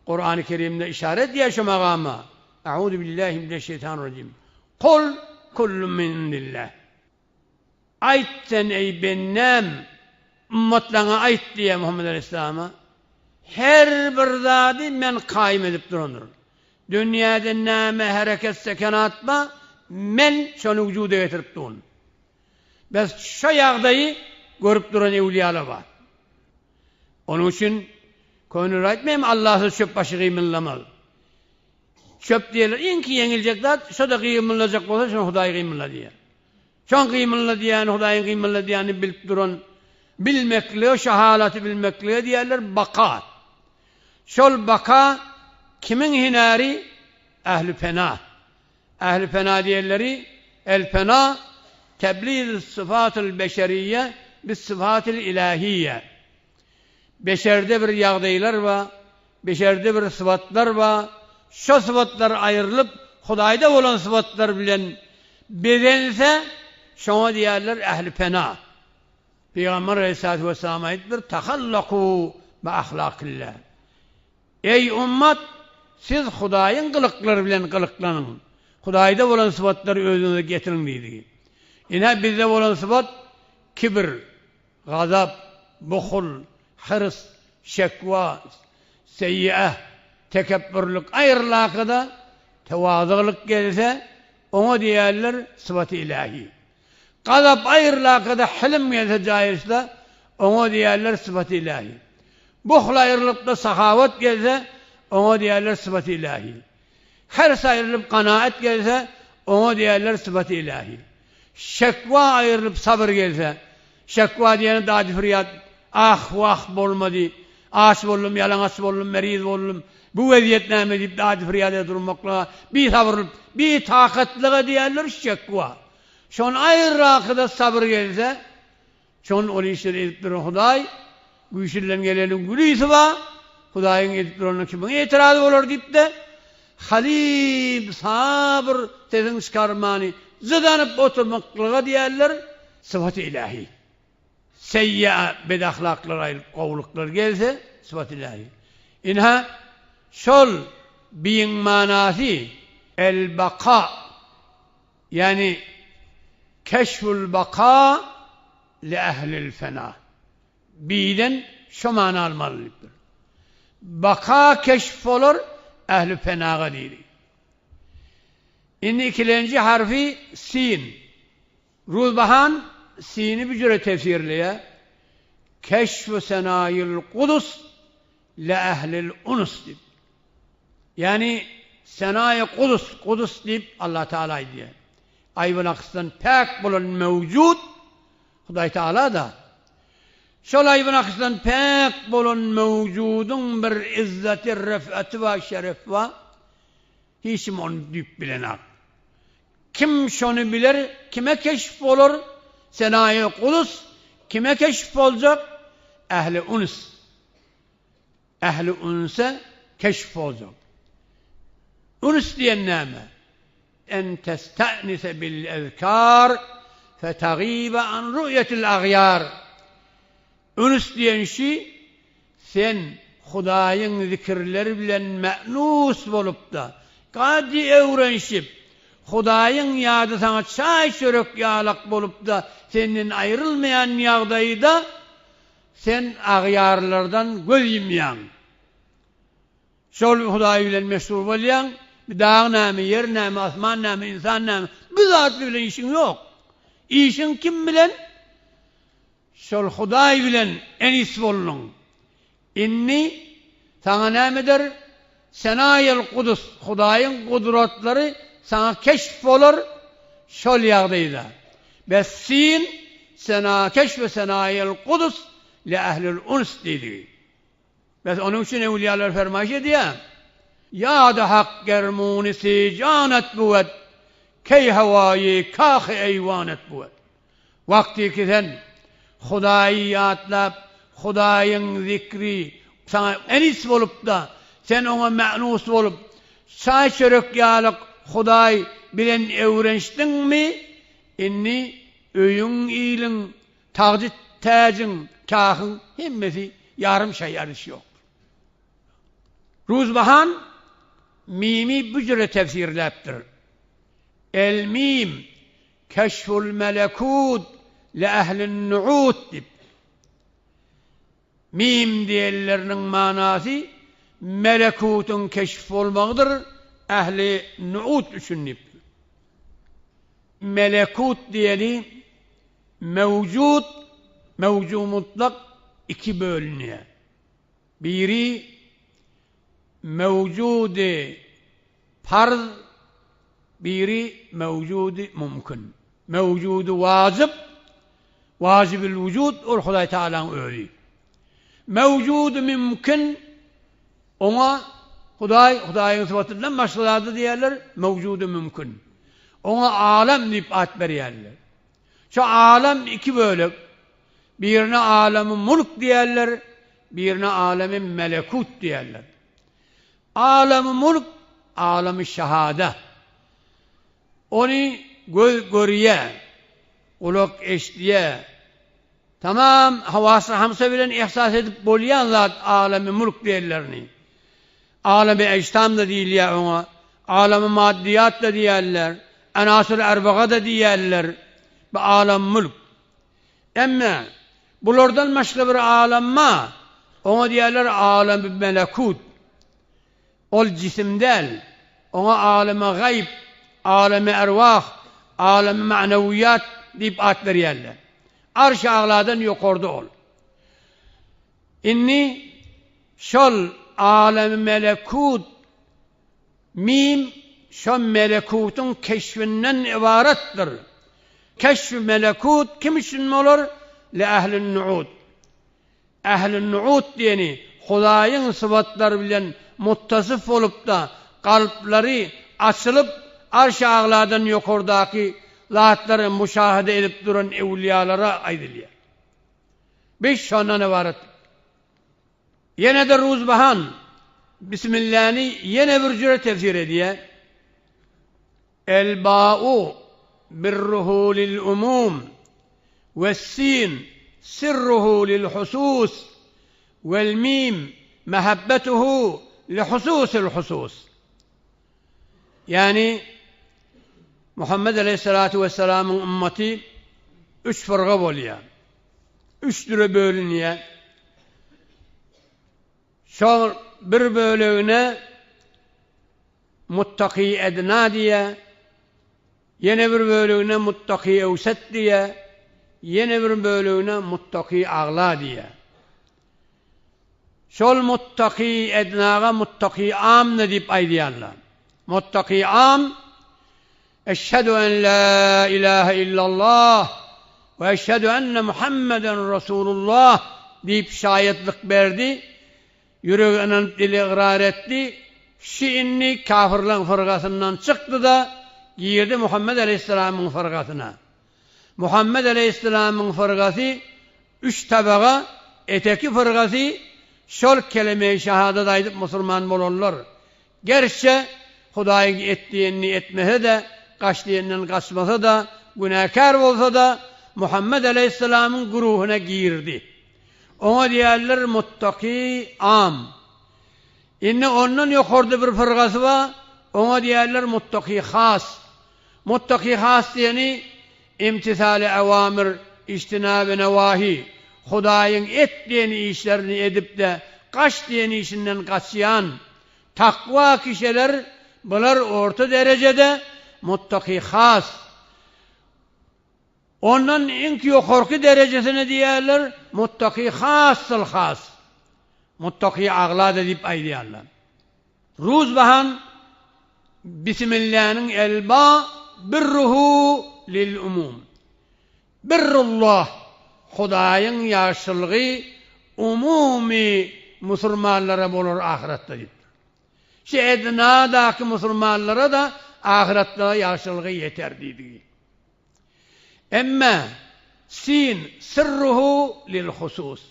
Kurany Kerimde yşara edýär şu magama, Euzu billahi mineşşeýtanirrajim. Kul kullun min indillah. Aýt sen eý bendäm, ymmatlaňa aýt diýýär Muhammet aleýhissalama, her bir zady men kaýym edip durandyryn. Dünýäde näme hereket sekenat bar, men şony wujuda getirip durun. Bes şo ýagdaýy görüp duran öwlüýalar bar. Onuň üçin köneler aýtmaýarmy Allasyz çöp başy gymyldamaz. Çöp diýerler, iňki ýeňiljek zat, şo-da gymyldajak bolsa şony Hudaý gymyldadýar. Şoň gymyldadýany, Hudaýyň gymyldadýanyny bilip duran bilmeklige, şo halaty bilmeklige diýerler baka. Şol baka kimiň hünäri? Ähli pena. Ähli pena diýenleri el-pena tebliz syfatyl beşeriýe bis syfatyl ilahiýe. Beşerde bir ýagdaýlar bar, beşerde bir sypatlar bar, şo sypatlar aýrylyp, Hudaýda bolan sypatlar bilen bezense, şoňa diýerler ähli pena. Pygamber aleyhissalatu vesselam aýdypdyr, Tahallaku bi ahlakillah. Eý ummat, siz Hudaýyň gylyklary bilen gylyklanyň. Hudaýda bolan sypatlary özüňize getiriň diýdigi. Ine bizde bolan sypat kibir, Gazap, buhul, hyrs, şekwa, seýýe, tekepbürlik aýrylakada tewazygylyk gelse, oňa diýerler sypaty ilähi. Gazap aýrylakada hilm gelse jaýyşda, oňa diýerler sypaty ilähi. Buhl aýrylypda sahawat gelse, oňa diýerler sypaty ilähi. Hirs aýrylyp kanaat gelse, oňa diýerler sypaty ilähi. Şekwa aýrylyp sabyr gelse, şekwa diýeni dady-perýat, ah-wah bolmady, aç boldum, ýalaňaç boldum, meriz boldum, bu wezýet näme diýip dady-perýat edip durmaklyga, bisabyrlyk, bitakatlyga diýerler şekwa. Şony aýyraky-da sabyr gelse, Şon ol işleri edip duran Hudaý, güýçlüden geleniň gülüsi bar, Hudaýyň edip duranyna kimiň etirazy bolar diýip-de, Halim, sabyr sesiň çykarmany jydanyp oturmaklyga diýerler, sypaty ilähi. Seýýa bedahlaklar aýrylyp gowulyklar gelse, sypat ilahi. Ynha, şol biň manasy el-baka, ýagny keşful baka li ehlil fena. Biden şo many almaly diýipdir. Baka keşf bolar ähli fenaga diýdi. Indi ikilenji harfy sin. Ruzbahan sini bu jüre tefsirleýär, Keşfu senaýil Kudus le ehlil unus diýip. Ýagny senaýy Kudus, Kudus diýip Allah Taala aýdýar. Aýby-nakysdan päk bolan mewjud Hudaý Taala-da. Şol aýby-nakysdan päk bolan mewjudyň bir yzzeti, ref'eti bar, şerefi bar. Hiç kim ony düýp bilenak. Kim şony biler, kime keşf bolar, Senaýy Kudus, kime keşf boljak, Ähli uns. Ähli unsa keşf boljak. Uns diýen näme? En testenise bil ezkar, fetagibe an ru'yetil agýar. Uns diýen şi, sen Hudaýyň zikirleri bilen me'nus bolup-da, gady öwrenişip, Hudaýyň ýady saňa çaý-çörek ýalak bolup-da, senden aýrylmaýan ýagdaýda, sen agýarlardan göz ýumýaň. Şol Hudaý bilen meşgul bolýaň, bir dag näme, ýer näme, asman näme, ynsan näme, bu zatlar bilen işiň ýok. Işiň kim bilen? Şol Hudaý bilen enis bolduň. Indi saňa näme eder? Senaýyl Kudus, Hudaýyň gudratlary saňa keşf bolar şol ýagdaýda. Bes sin sena keşf senaýyl Kudus li ehlil uns diýdigi. Bes onuň üçin öwlüýalar fermaýyş edýär, Ýa-da Hak ger munisi janet buwet, Keý hawaýy kahy eýwanet buwet. Wagty ki sen Hudaýy ýatlap, Hudaýyň zikri saňa enis bolup-da, sen oňa mä'nus bolup, çaý-çörek ýalyk Hudaý bilen öwrenişdiňmi, indi öýüň, iliň, tagty-täjiň, kahyň hemmesi ýarym şaý aryş ýok. Ruzbahan mimi bu jüre tefsirläpdir. El-mim Keşful melekut li ehlin nuut diýip. Mim diýenleriniň manasy melekutyň keşf bolmagydyr ähli nuut üçin diýip. Melekut diýeni mewjut, mewju mutlak iki bölünýär. Biri mewjudy parz, biri mewjudy mümkin. Mewjudy wajyp, wajibül wujud ol Hudaý Tagalaň özi. Mewjudy mümkin oňa Hudaý, Hudaýyň sypatyndan başga zady diýerler, mewjudy mümkin. Oňa alem diýip at berýärler. Şu alem iki bölek. Birine alemi mulk diýerler, birine alemi melekut diýerler. Alemi mulk, alemi şahada. Ony göz görýär, gulak eşidýär. Tamam hawasy hamsa bilen ihsas edip bolýan zat alemi mulk diýenlerini. Alemi ejsam-da diýilýär oňa, alemi maddiýat-da diýerler, enasyr erbaga-da diýerler. Bu alem mulk. Emme bulardan başga bir alem bar, oňa diýerler alemi melekut. Ol jisim däl, oňa alemi gaýyp, alemi erwah, alemi ma'nawiyat diýip at berýärler. Arş-y agladan ýokarda ol. Indi şol alemi melekut Mim şo melekutyň keşfinden ybaratdyr. Keşf-i melekut kim üçin bolar? Li ählin-nu'ut. Ähli-nu'ut diýeni Hudaýyň sypatlary bilen muttasyf bolup-da, kalplary açylyp, Arş-y agladan ýokardaky zatlary muşahada edip duran öwlüýalara aýdylýar. Biz şondan ybarat. Ýene-de Ruzbahan Bismilläni ýene bir jüre tefsir edýär, El-ba'u birruhu lil-umum we-sin. sirruhu lil husus wel mim mehabbetuhu li hususil husus. Ýagny Muhammet aleýhissalatu wessalamyň ymmaty üç fyrga bolýar. Üç düre bölünýär. Şol bir bölegine Muttaki edna diýýär, ýene bir bölegine Muttaki ewset diýýär, ýene bir bölegine Muttaki agla diýýär. Şol Muttaki ednaga Muttaki amna diýip aýdýarlar. Muttaki am, Eşhedü en la ilahe illallah we eşhedü enne Muhammeden Resulullah diýip şaýatlyk berdi, ýüregi ynanyp dili ygrar etdi, şi indi kafyrlaň fyrgasyndan çykdy-da, girdi Muhammet aleýhissalamyň fyrgasyna. Muhammet aleýhissalamyň fyrgasy üç tabaga, eteki fyrgasy şol keleme-i şahadat aýdyp musulman bolanlar, Gerçe, Hudaýyň et diýenini etmese-de, gaç diýeninden gaçmasa-da, günäkär bolsa-da, Muhammet aleýhissalamyň güruhyna girdi. Oňa diýerler muttaki am. Indi ondan ýokarda bir fyrgasy bar, oňa diýerler muttaki has. Muttaki has diýeni imtisali awamir, ijtinabi newahi, Hudaýyň et diýen işlerini edip-de, gaç diýen işinden gaçýan, Takwa kişiler bular orta derejede muttaki has. Ondan iňki ýokarky derejesine diýýärler muttaki hassyl has. Muttaki agla-da diýip aýdýarlar. Ruzbahan Bismilläniň elba birruhu lil umum. Birrullah, Hudaýyň ýagşylygy umumy musulmanlara bolar ahyretde diýipdir. Şu ednadaky musulmanlara-da ahyretde ýagşylygy ýeter diýdigi. Emme sin sirruhu lil husus.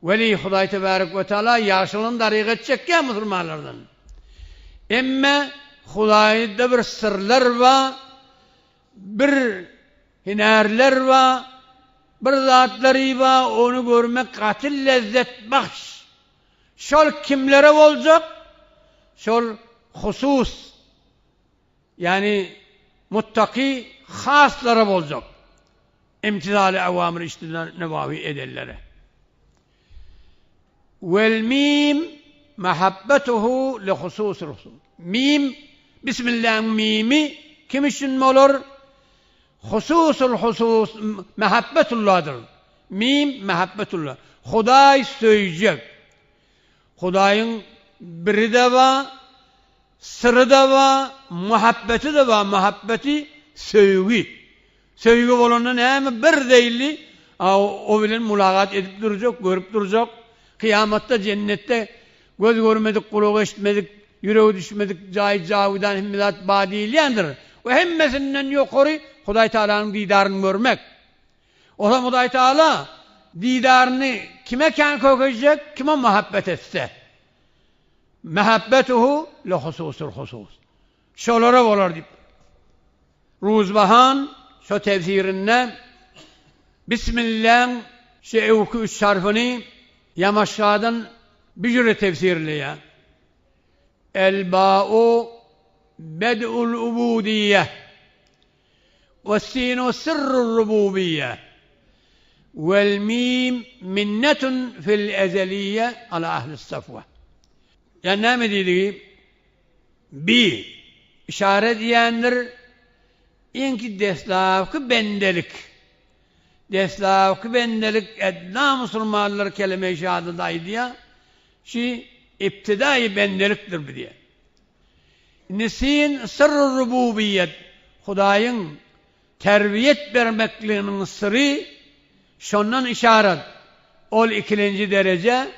Weli Hudaý tebarek we taala ýagşylygyny daryg etjekkä musulmanlardan. Emme Hudaýda bir syrlar bar, bir Hünärler bar, bir zatlary bar, ony görmek gaty lezzetbahş. Şol kimlere boljak? Şol husus, ýagny muttaki haslara boljak. Imtisaly awamir ijtina newahi edenlere. Wel mim mahabbetuhu li hususil husus. Mim, Bismillahiň mimi kim üçin bolar? Hususul husus mähebbetulladyr. Mim mähebbetulla. Hudaý söýjek. Hudaýyň biri-de bar, syry-da bar, muhabbeti-de bar. Muhabbeti söýgi. Söýgi bolanda näme bir zeýilli o bilen mulagat edip durjak, görüp durjak. Kyýamatda jennetde göz görmedik, gulak eşitmedik, ýürege düşmedik jaý jawidan hemme zat bar diýilýändir. We hemmesinden ýokary Hudaý Tagalanyň didaryny görmek. Ozam Hudaý Tagala didaryny kime kän kökejek, kime muhabbet etse. Muhabbetuhu li hususul husus. Şolara bolar diýip. Ruzbahan şo tefsirinde Bismilläň şu öwki üç harfyny ýamaşgadan bir jüre tefsirleýär. El-ba'u bed'ul ubudiýe we-sinu sirrur rububiýe wel-mim minnetun fil ezeliýe ala ahlis safwa. Ýa näme diýdigi? Bi, yşara edýändir, iňki deslapky bendelik. Deslapky bendelik edna musulmanlar keleme-i şehadada aýdýar, şi ibtidaýy bendelikdir bu diýýär. Indi sin syrry rububiýet, Hudaýyň terbiýet bermekliginiň syry şondan yşarat, ol ikilenji dereje,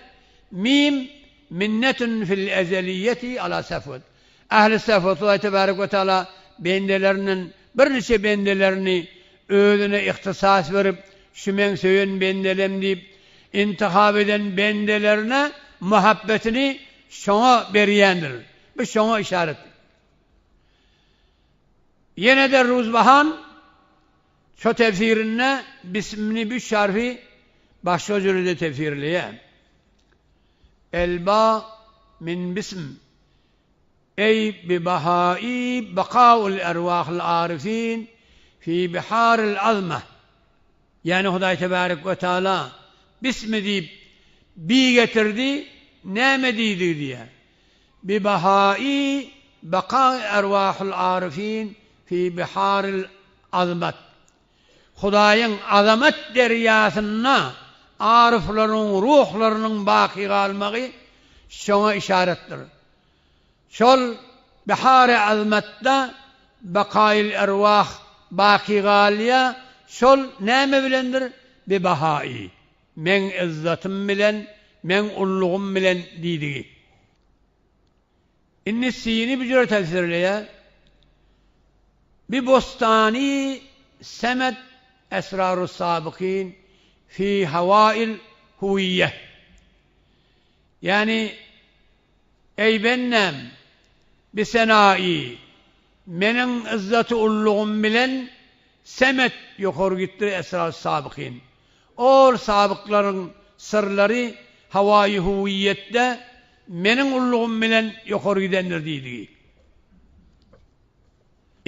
mim minnetun fil ezeliýeti ala safwet. Ähli safwet Hudaý tebarek we taala bendelerinden birniçe bendelerini özüne ihtisas berip, şu meň söýen bendelem diýip, intihap eden bendelerine muhabbetini şoňa berýändir. Bu şoňa yşarat. Ýene-de Ruzbahan şo tefsirinde bismini büş harfi. Başga jürede tefsirleýär. El-ba min bism, eý bi bahai bakaul erwahil arifin fi biharil azma. Ýagny Hudaý tebarek we taala bismi diýip bi getirdi, näme diýdigi diýýär. Bi bahai bakai erwahil arifin fi biharil azmat. Hudaýyň azamat derýasynda aryflaryň ruhlarynyň baky galmagy şoňa yşaratdyr. Şol bihary azmatda bakaýyl erwah baky galýar, şol näme bilendir? Bi bahai, meň yzzatym bilen, meň ullugym bilen diýdigi. Indi sini bir jüre tefsirleýär. Bi bostany semet esrarus sabykin fi hawail huwiýe. Ýagny, Eý bendäm, bi senai, meniň yzzaty ullugym bilen semet ýokary gitdir esrarus sabykin. Ol sabyklaryň syrlary hawaýy huwiýetde Meniň ullugym bilen ýokary gidendir diýdigi.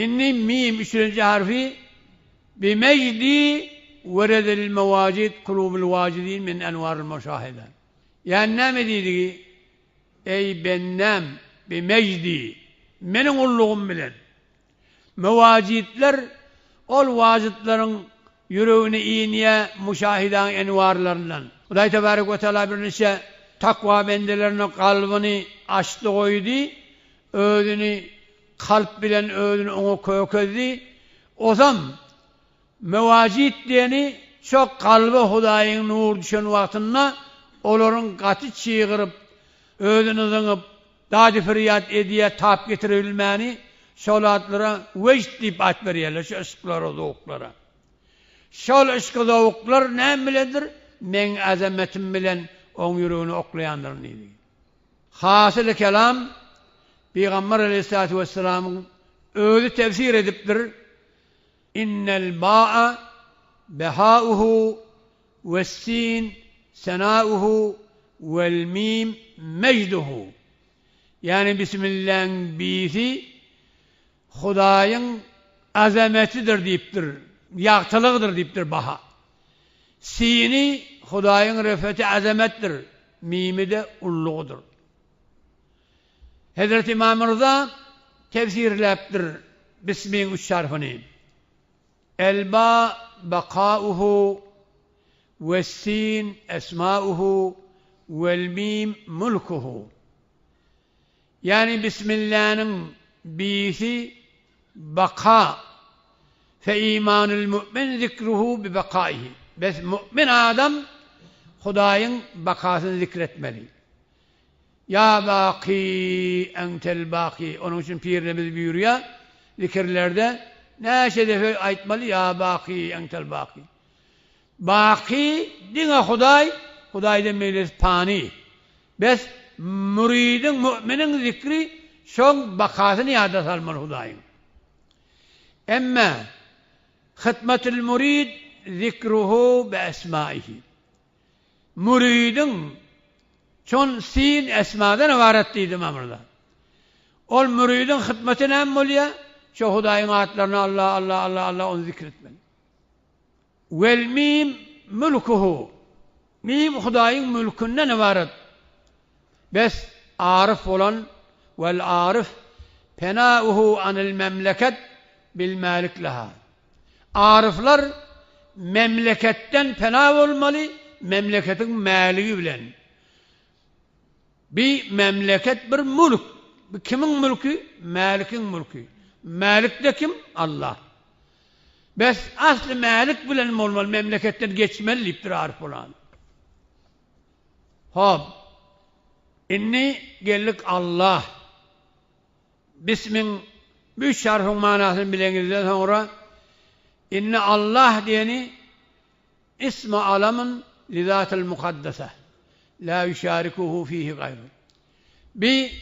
Indi mim üçünji harfy Bi mejdi weredel mewajid kulubul wajidin min enwaril muşahede. Ýagny näme diýdigi? Eý bendäm, bi mejdi, meniň ullugym bilen. Mewajidler ol wajidleriň ýüregine inýä muşahidaň enwarlaryndan. Hudaý tebarek we teala birniçe takwa bendelerine kalbyny açdy goýdy, özüni kalp bilen özüni oňa kökezdi. Osam mewajid diýeni şo kalba Hudaýyň nury düşen wagtynda olaryň gaty çygyryp, özüni zyňyp, Dady-perýat edýär tap getirebilmäni, şol atlara wejd diýip at berýärler, şu yşklara, zowklara. Şol yşky-zowklar näme bilendir? Meň azamatym bilen oň ýüregine oklaýandyryn diýdi. Hasyly kelam, Pygamber aleýhissalatu wessalamyň özi tefsir edipdir, Innel ba'a behauhu Wes-sin senauhu wel-mim mejduhu. Ýagny Bismilläň bisi Hudaýyň azametidir diýipdir, ýagtylygydyr diýipdir baha. Sini Hudaýyň refeti azametdir, mimi-de ullugydyr. Hezreti Ymam Rza tefsirläpdir Bismiň üç harfyny. El-ba bakauhu wes-sin esmauhu wel-mim mulkuhu. Ýagny Bismilläniň bisi baka fe imanul mu'min zikruhu bi bakaihi. Bes mu'min adam Hudaýyň bakasyny zikr etmeli. Ýa Baky, entel Baky. Onuň üçin pirlerimiz buýurýar, zikirlerde näçe depe aýtmaly, Ýa Baky, entel Baky. Baky diňe Hudaý, Hudaýdan beýlesi pany. Bes, müridiň, mu'miniň zikri şoň bakasyny ýada salmaly Hudaýyň. Emme hytmetül mürid zikruhu bi esmaihi. Müridiň Çon sin esmadan ybarat diýdi Ymam Ryza. Ol müridiň hytmaty näme bolýar? Şo Hudaýyň atlaryny Alla, Alla, Alla, Alla ony zikr etmeli. Wel mim mülkuhu. Mim Hudaýyň mülkünden ybarat. Bes aryf bolan wel aryf penauhu anil memleket bil malik leha. Aryflar memleketden pena bolmaly, memleketiň mäligi bilen. Bi memleket bir mülk. Bi kimiň mülki? Mälikiň mülki. Mälik-de kim? Allah. Bes, asly mälik bilen bolmaly, memleketden geçmeli diýipdir aryf bolan. Hop. Indi geldik Allah. Bismiň bu üç harfyň manysyny bileňizden soňra, indi Allah diýeni ismi alamyn li zatil mukaddesa, la ýuşarikuhu fihi gaýru. Bi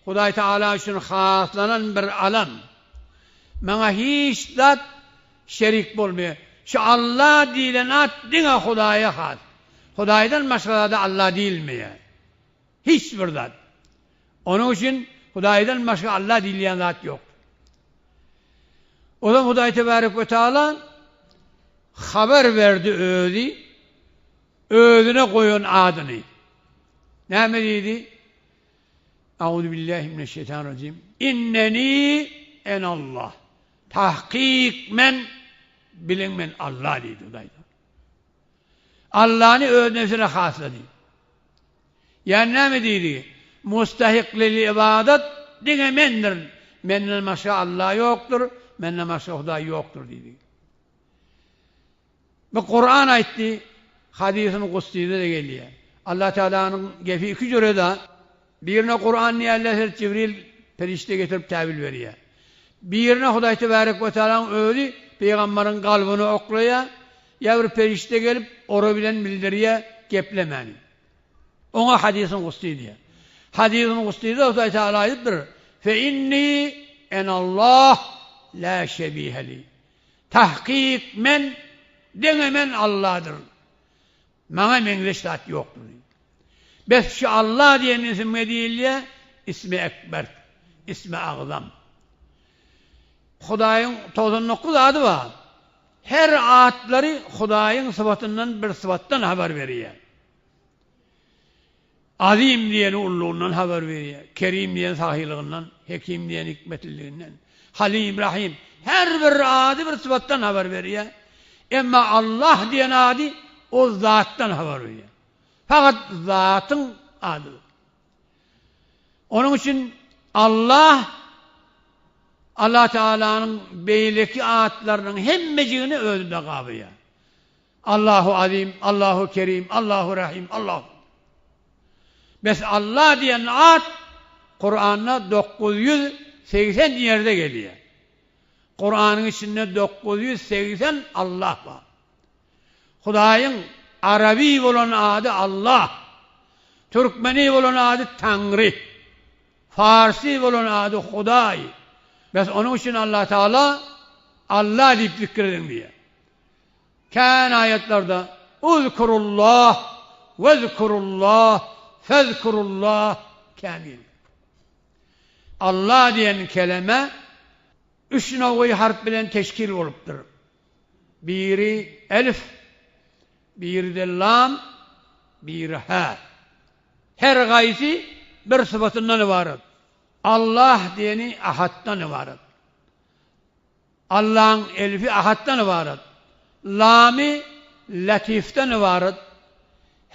Hudaý Tagala üçin haslanan bir alam. Maňa hiç zat şerik bolmaýar. Şu Allah diýlen at diňe Hudaýa has. Hudaýdan başga zada Allah diýilmeýär. Hiç bir zat. Onuň üçin Hudaýdan başga Allah diýilýän zat ýok. Ozam Hudaý tebarek we taala habar berdi özi özüne goýan adyny. Näme diýdi? Auzubillahi mineşşeýtanirrajim. Inneni enallah. Tahkyk men biliň men Allah diýdi Hudaý. Allany öz nebsine haslady. Ýani näme diýdigi? Mustahik lil ybadat diňe mendirin. Menden başga Alla ýokdur, menden başga Hudaý ýokdur diýdigi. Bu Kuran aýtdy, Hadysyn Gussyda-da gelýär. Allah Tealanyň gepi iki jüre-de, birine Kuran diýerler, Hezreti Jibril perişde getirip täwil berýär. Birine Hudaý Tebarek we Tealanyň özi pygambaryň kalbyna oklaýar, ýa bir perişde gelip ora bilen bildirýär geplemäni. Oňa Hadysyn Gusty diýýär. Hadysyn Gussyda Hudaý Teala aýdypdyr, Fe inni enallah la şebihe li. Tahkyk men diňe men Allahadyryn. Maňa meňzeş zat ýokdur diýdi. Bes şu Allah diýen isimge diýilýär, ismi ekber, ismi agzam. Hudaýyň 99 ady bar. Her atlary Hudaýyň sypatyndan bir sypatdan habar berýär. Azim diýeni ullugyndan habar berýär, Kerim diýeni sahylygyndan, Hekim diýeni hikmetliliginden, Halim, Rahym, her bir ady bir sypatdan habar berýär. Emma Allah diýen ady o zatdan habar berýär. Fakat zatyň adydyr. Onuň üçin Allah Allah Tealanyň beýleki atlarynyň hemmejigini özünde gabaýar. Allahu Azim, Allahu Kerim, Allahu Rahim, Allahu. Bes Allah diýen at Kuranda 980 ýerde gelýär. Kuranyň içinde 980 Allah bar. Hudaýyň arabi bolan ady Allah. Türkmeni bolan ady Taňry. Farsy bolan ady Hudaý. Bes onuň üçin Allah Taala Allah diýip zikr ediň diýýär. Kän aýatlarda Uzkurullah, wezkurullah, fezkurullah kän gelýär. Allah diýen keleme üç nowgy harp bilen teşkil bolupdyr. Biri elif, biri-de lam, biri hä. Her gaýsy bir sypatyndan ybarat. Allah diýeni ahatdan ybarat. Allaň elfi ahatdan ybarat. Lamy Latifden ybarat.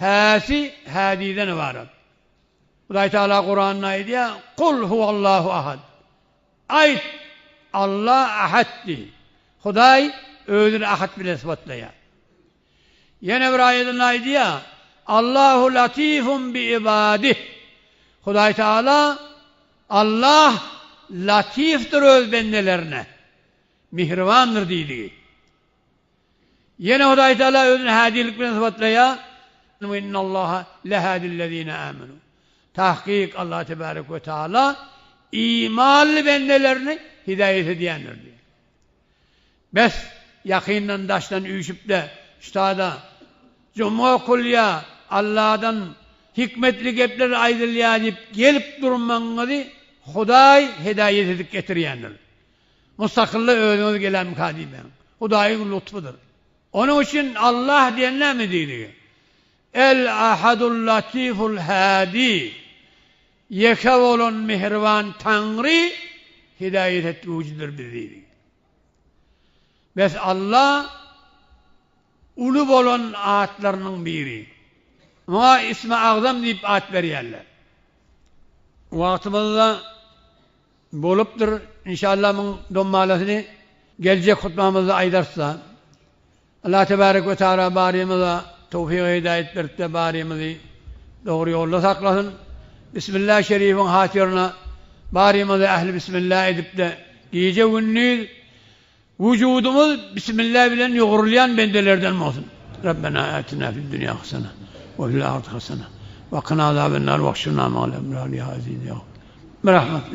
Häsi Hädiden ybarat. Hudaý Tagala Kuranda aýdýar, Kul huwallahu ahad. Aýt, Alla ahad diý. Hudaý özüni ahad bilen sypatlaýar. Ýene bir aýadynda aýdýar, Allahu latifun bi ibadih. Hudaý Tagala Allah latifdir öz bendelerine, mihribandyr diýdigi. Ýene Hudaý Tagala özüni hädilik bilen sypatlaýar, Ve innallaha lehadillezine amenu. Tahkyk Allah tebarek ve taala imanly bendelerini hidaýet edýändir diýýär. Bes, ýakyndan daşdan üýşüp-de, ştada juma okulýar, Alladan hikmetli gepler aýdylýar diýip gelip durmagyňyzy Hudaý hedaýet edip getirýändir. Mustakylly özüňiz gelämika diýmäň. Hudaýyň lutfudyr. Onuň üçin Allah diýen näme diýdigi? El Ahadul Latiful Hadi. Ýeke bolan mähriban Taňry hidaýat etgüjidir bizi diýdi. Bes Alla uly bolan atlarynyň biri. Muňa Ismi Agzam diýip at berýärler. Wagtymyzda bolupdyr. Inşallah muň dommalasyny geljek hutbamyzda aýdarys-da. Allah tebarek we taala barymyza towfyk hidaýat beripde barymyzy dogry ýolda saklasyn. Bismillah şerifiň hatyryna barymyzy ähli bismillah edipde gije gündiz wujudymyz bismillah bilen ýugrulýan bendelerden bolsun. Rabbena atina fid dunya hasana we fil ahireti hasana we qina azaben nar wahşurna ma'al ebrar ya aziz ya Birahmet.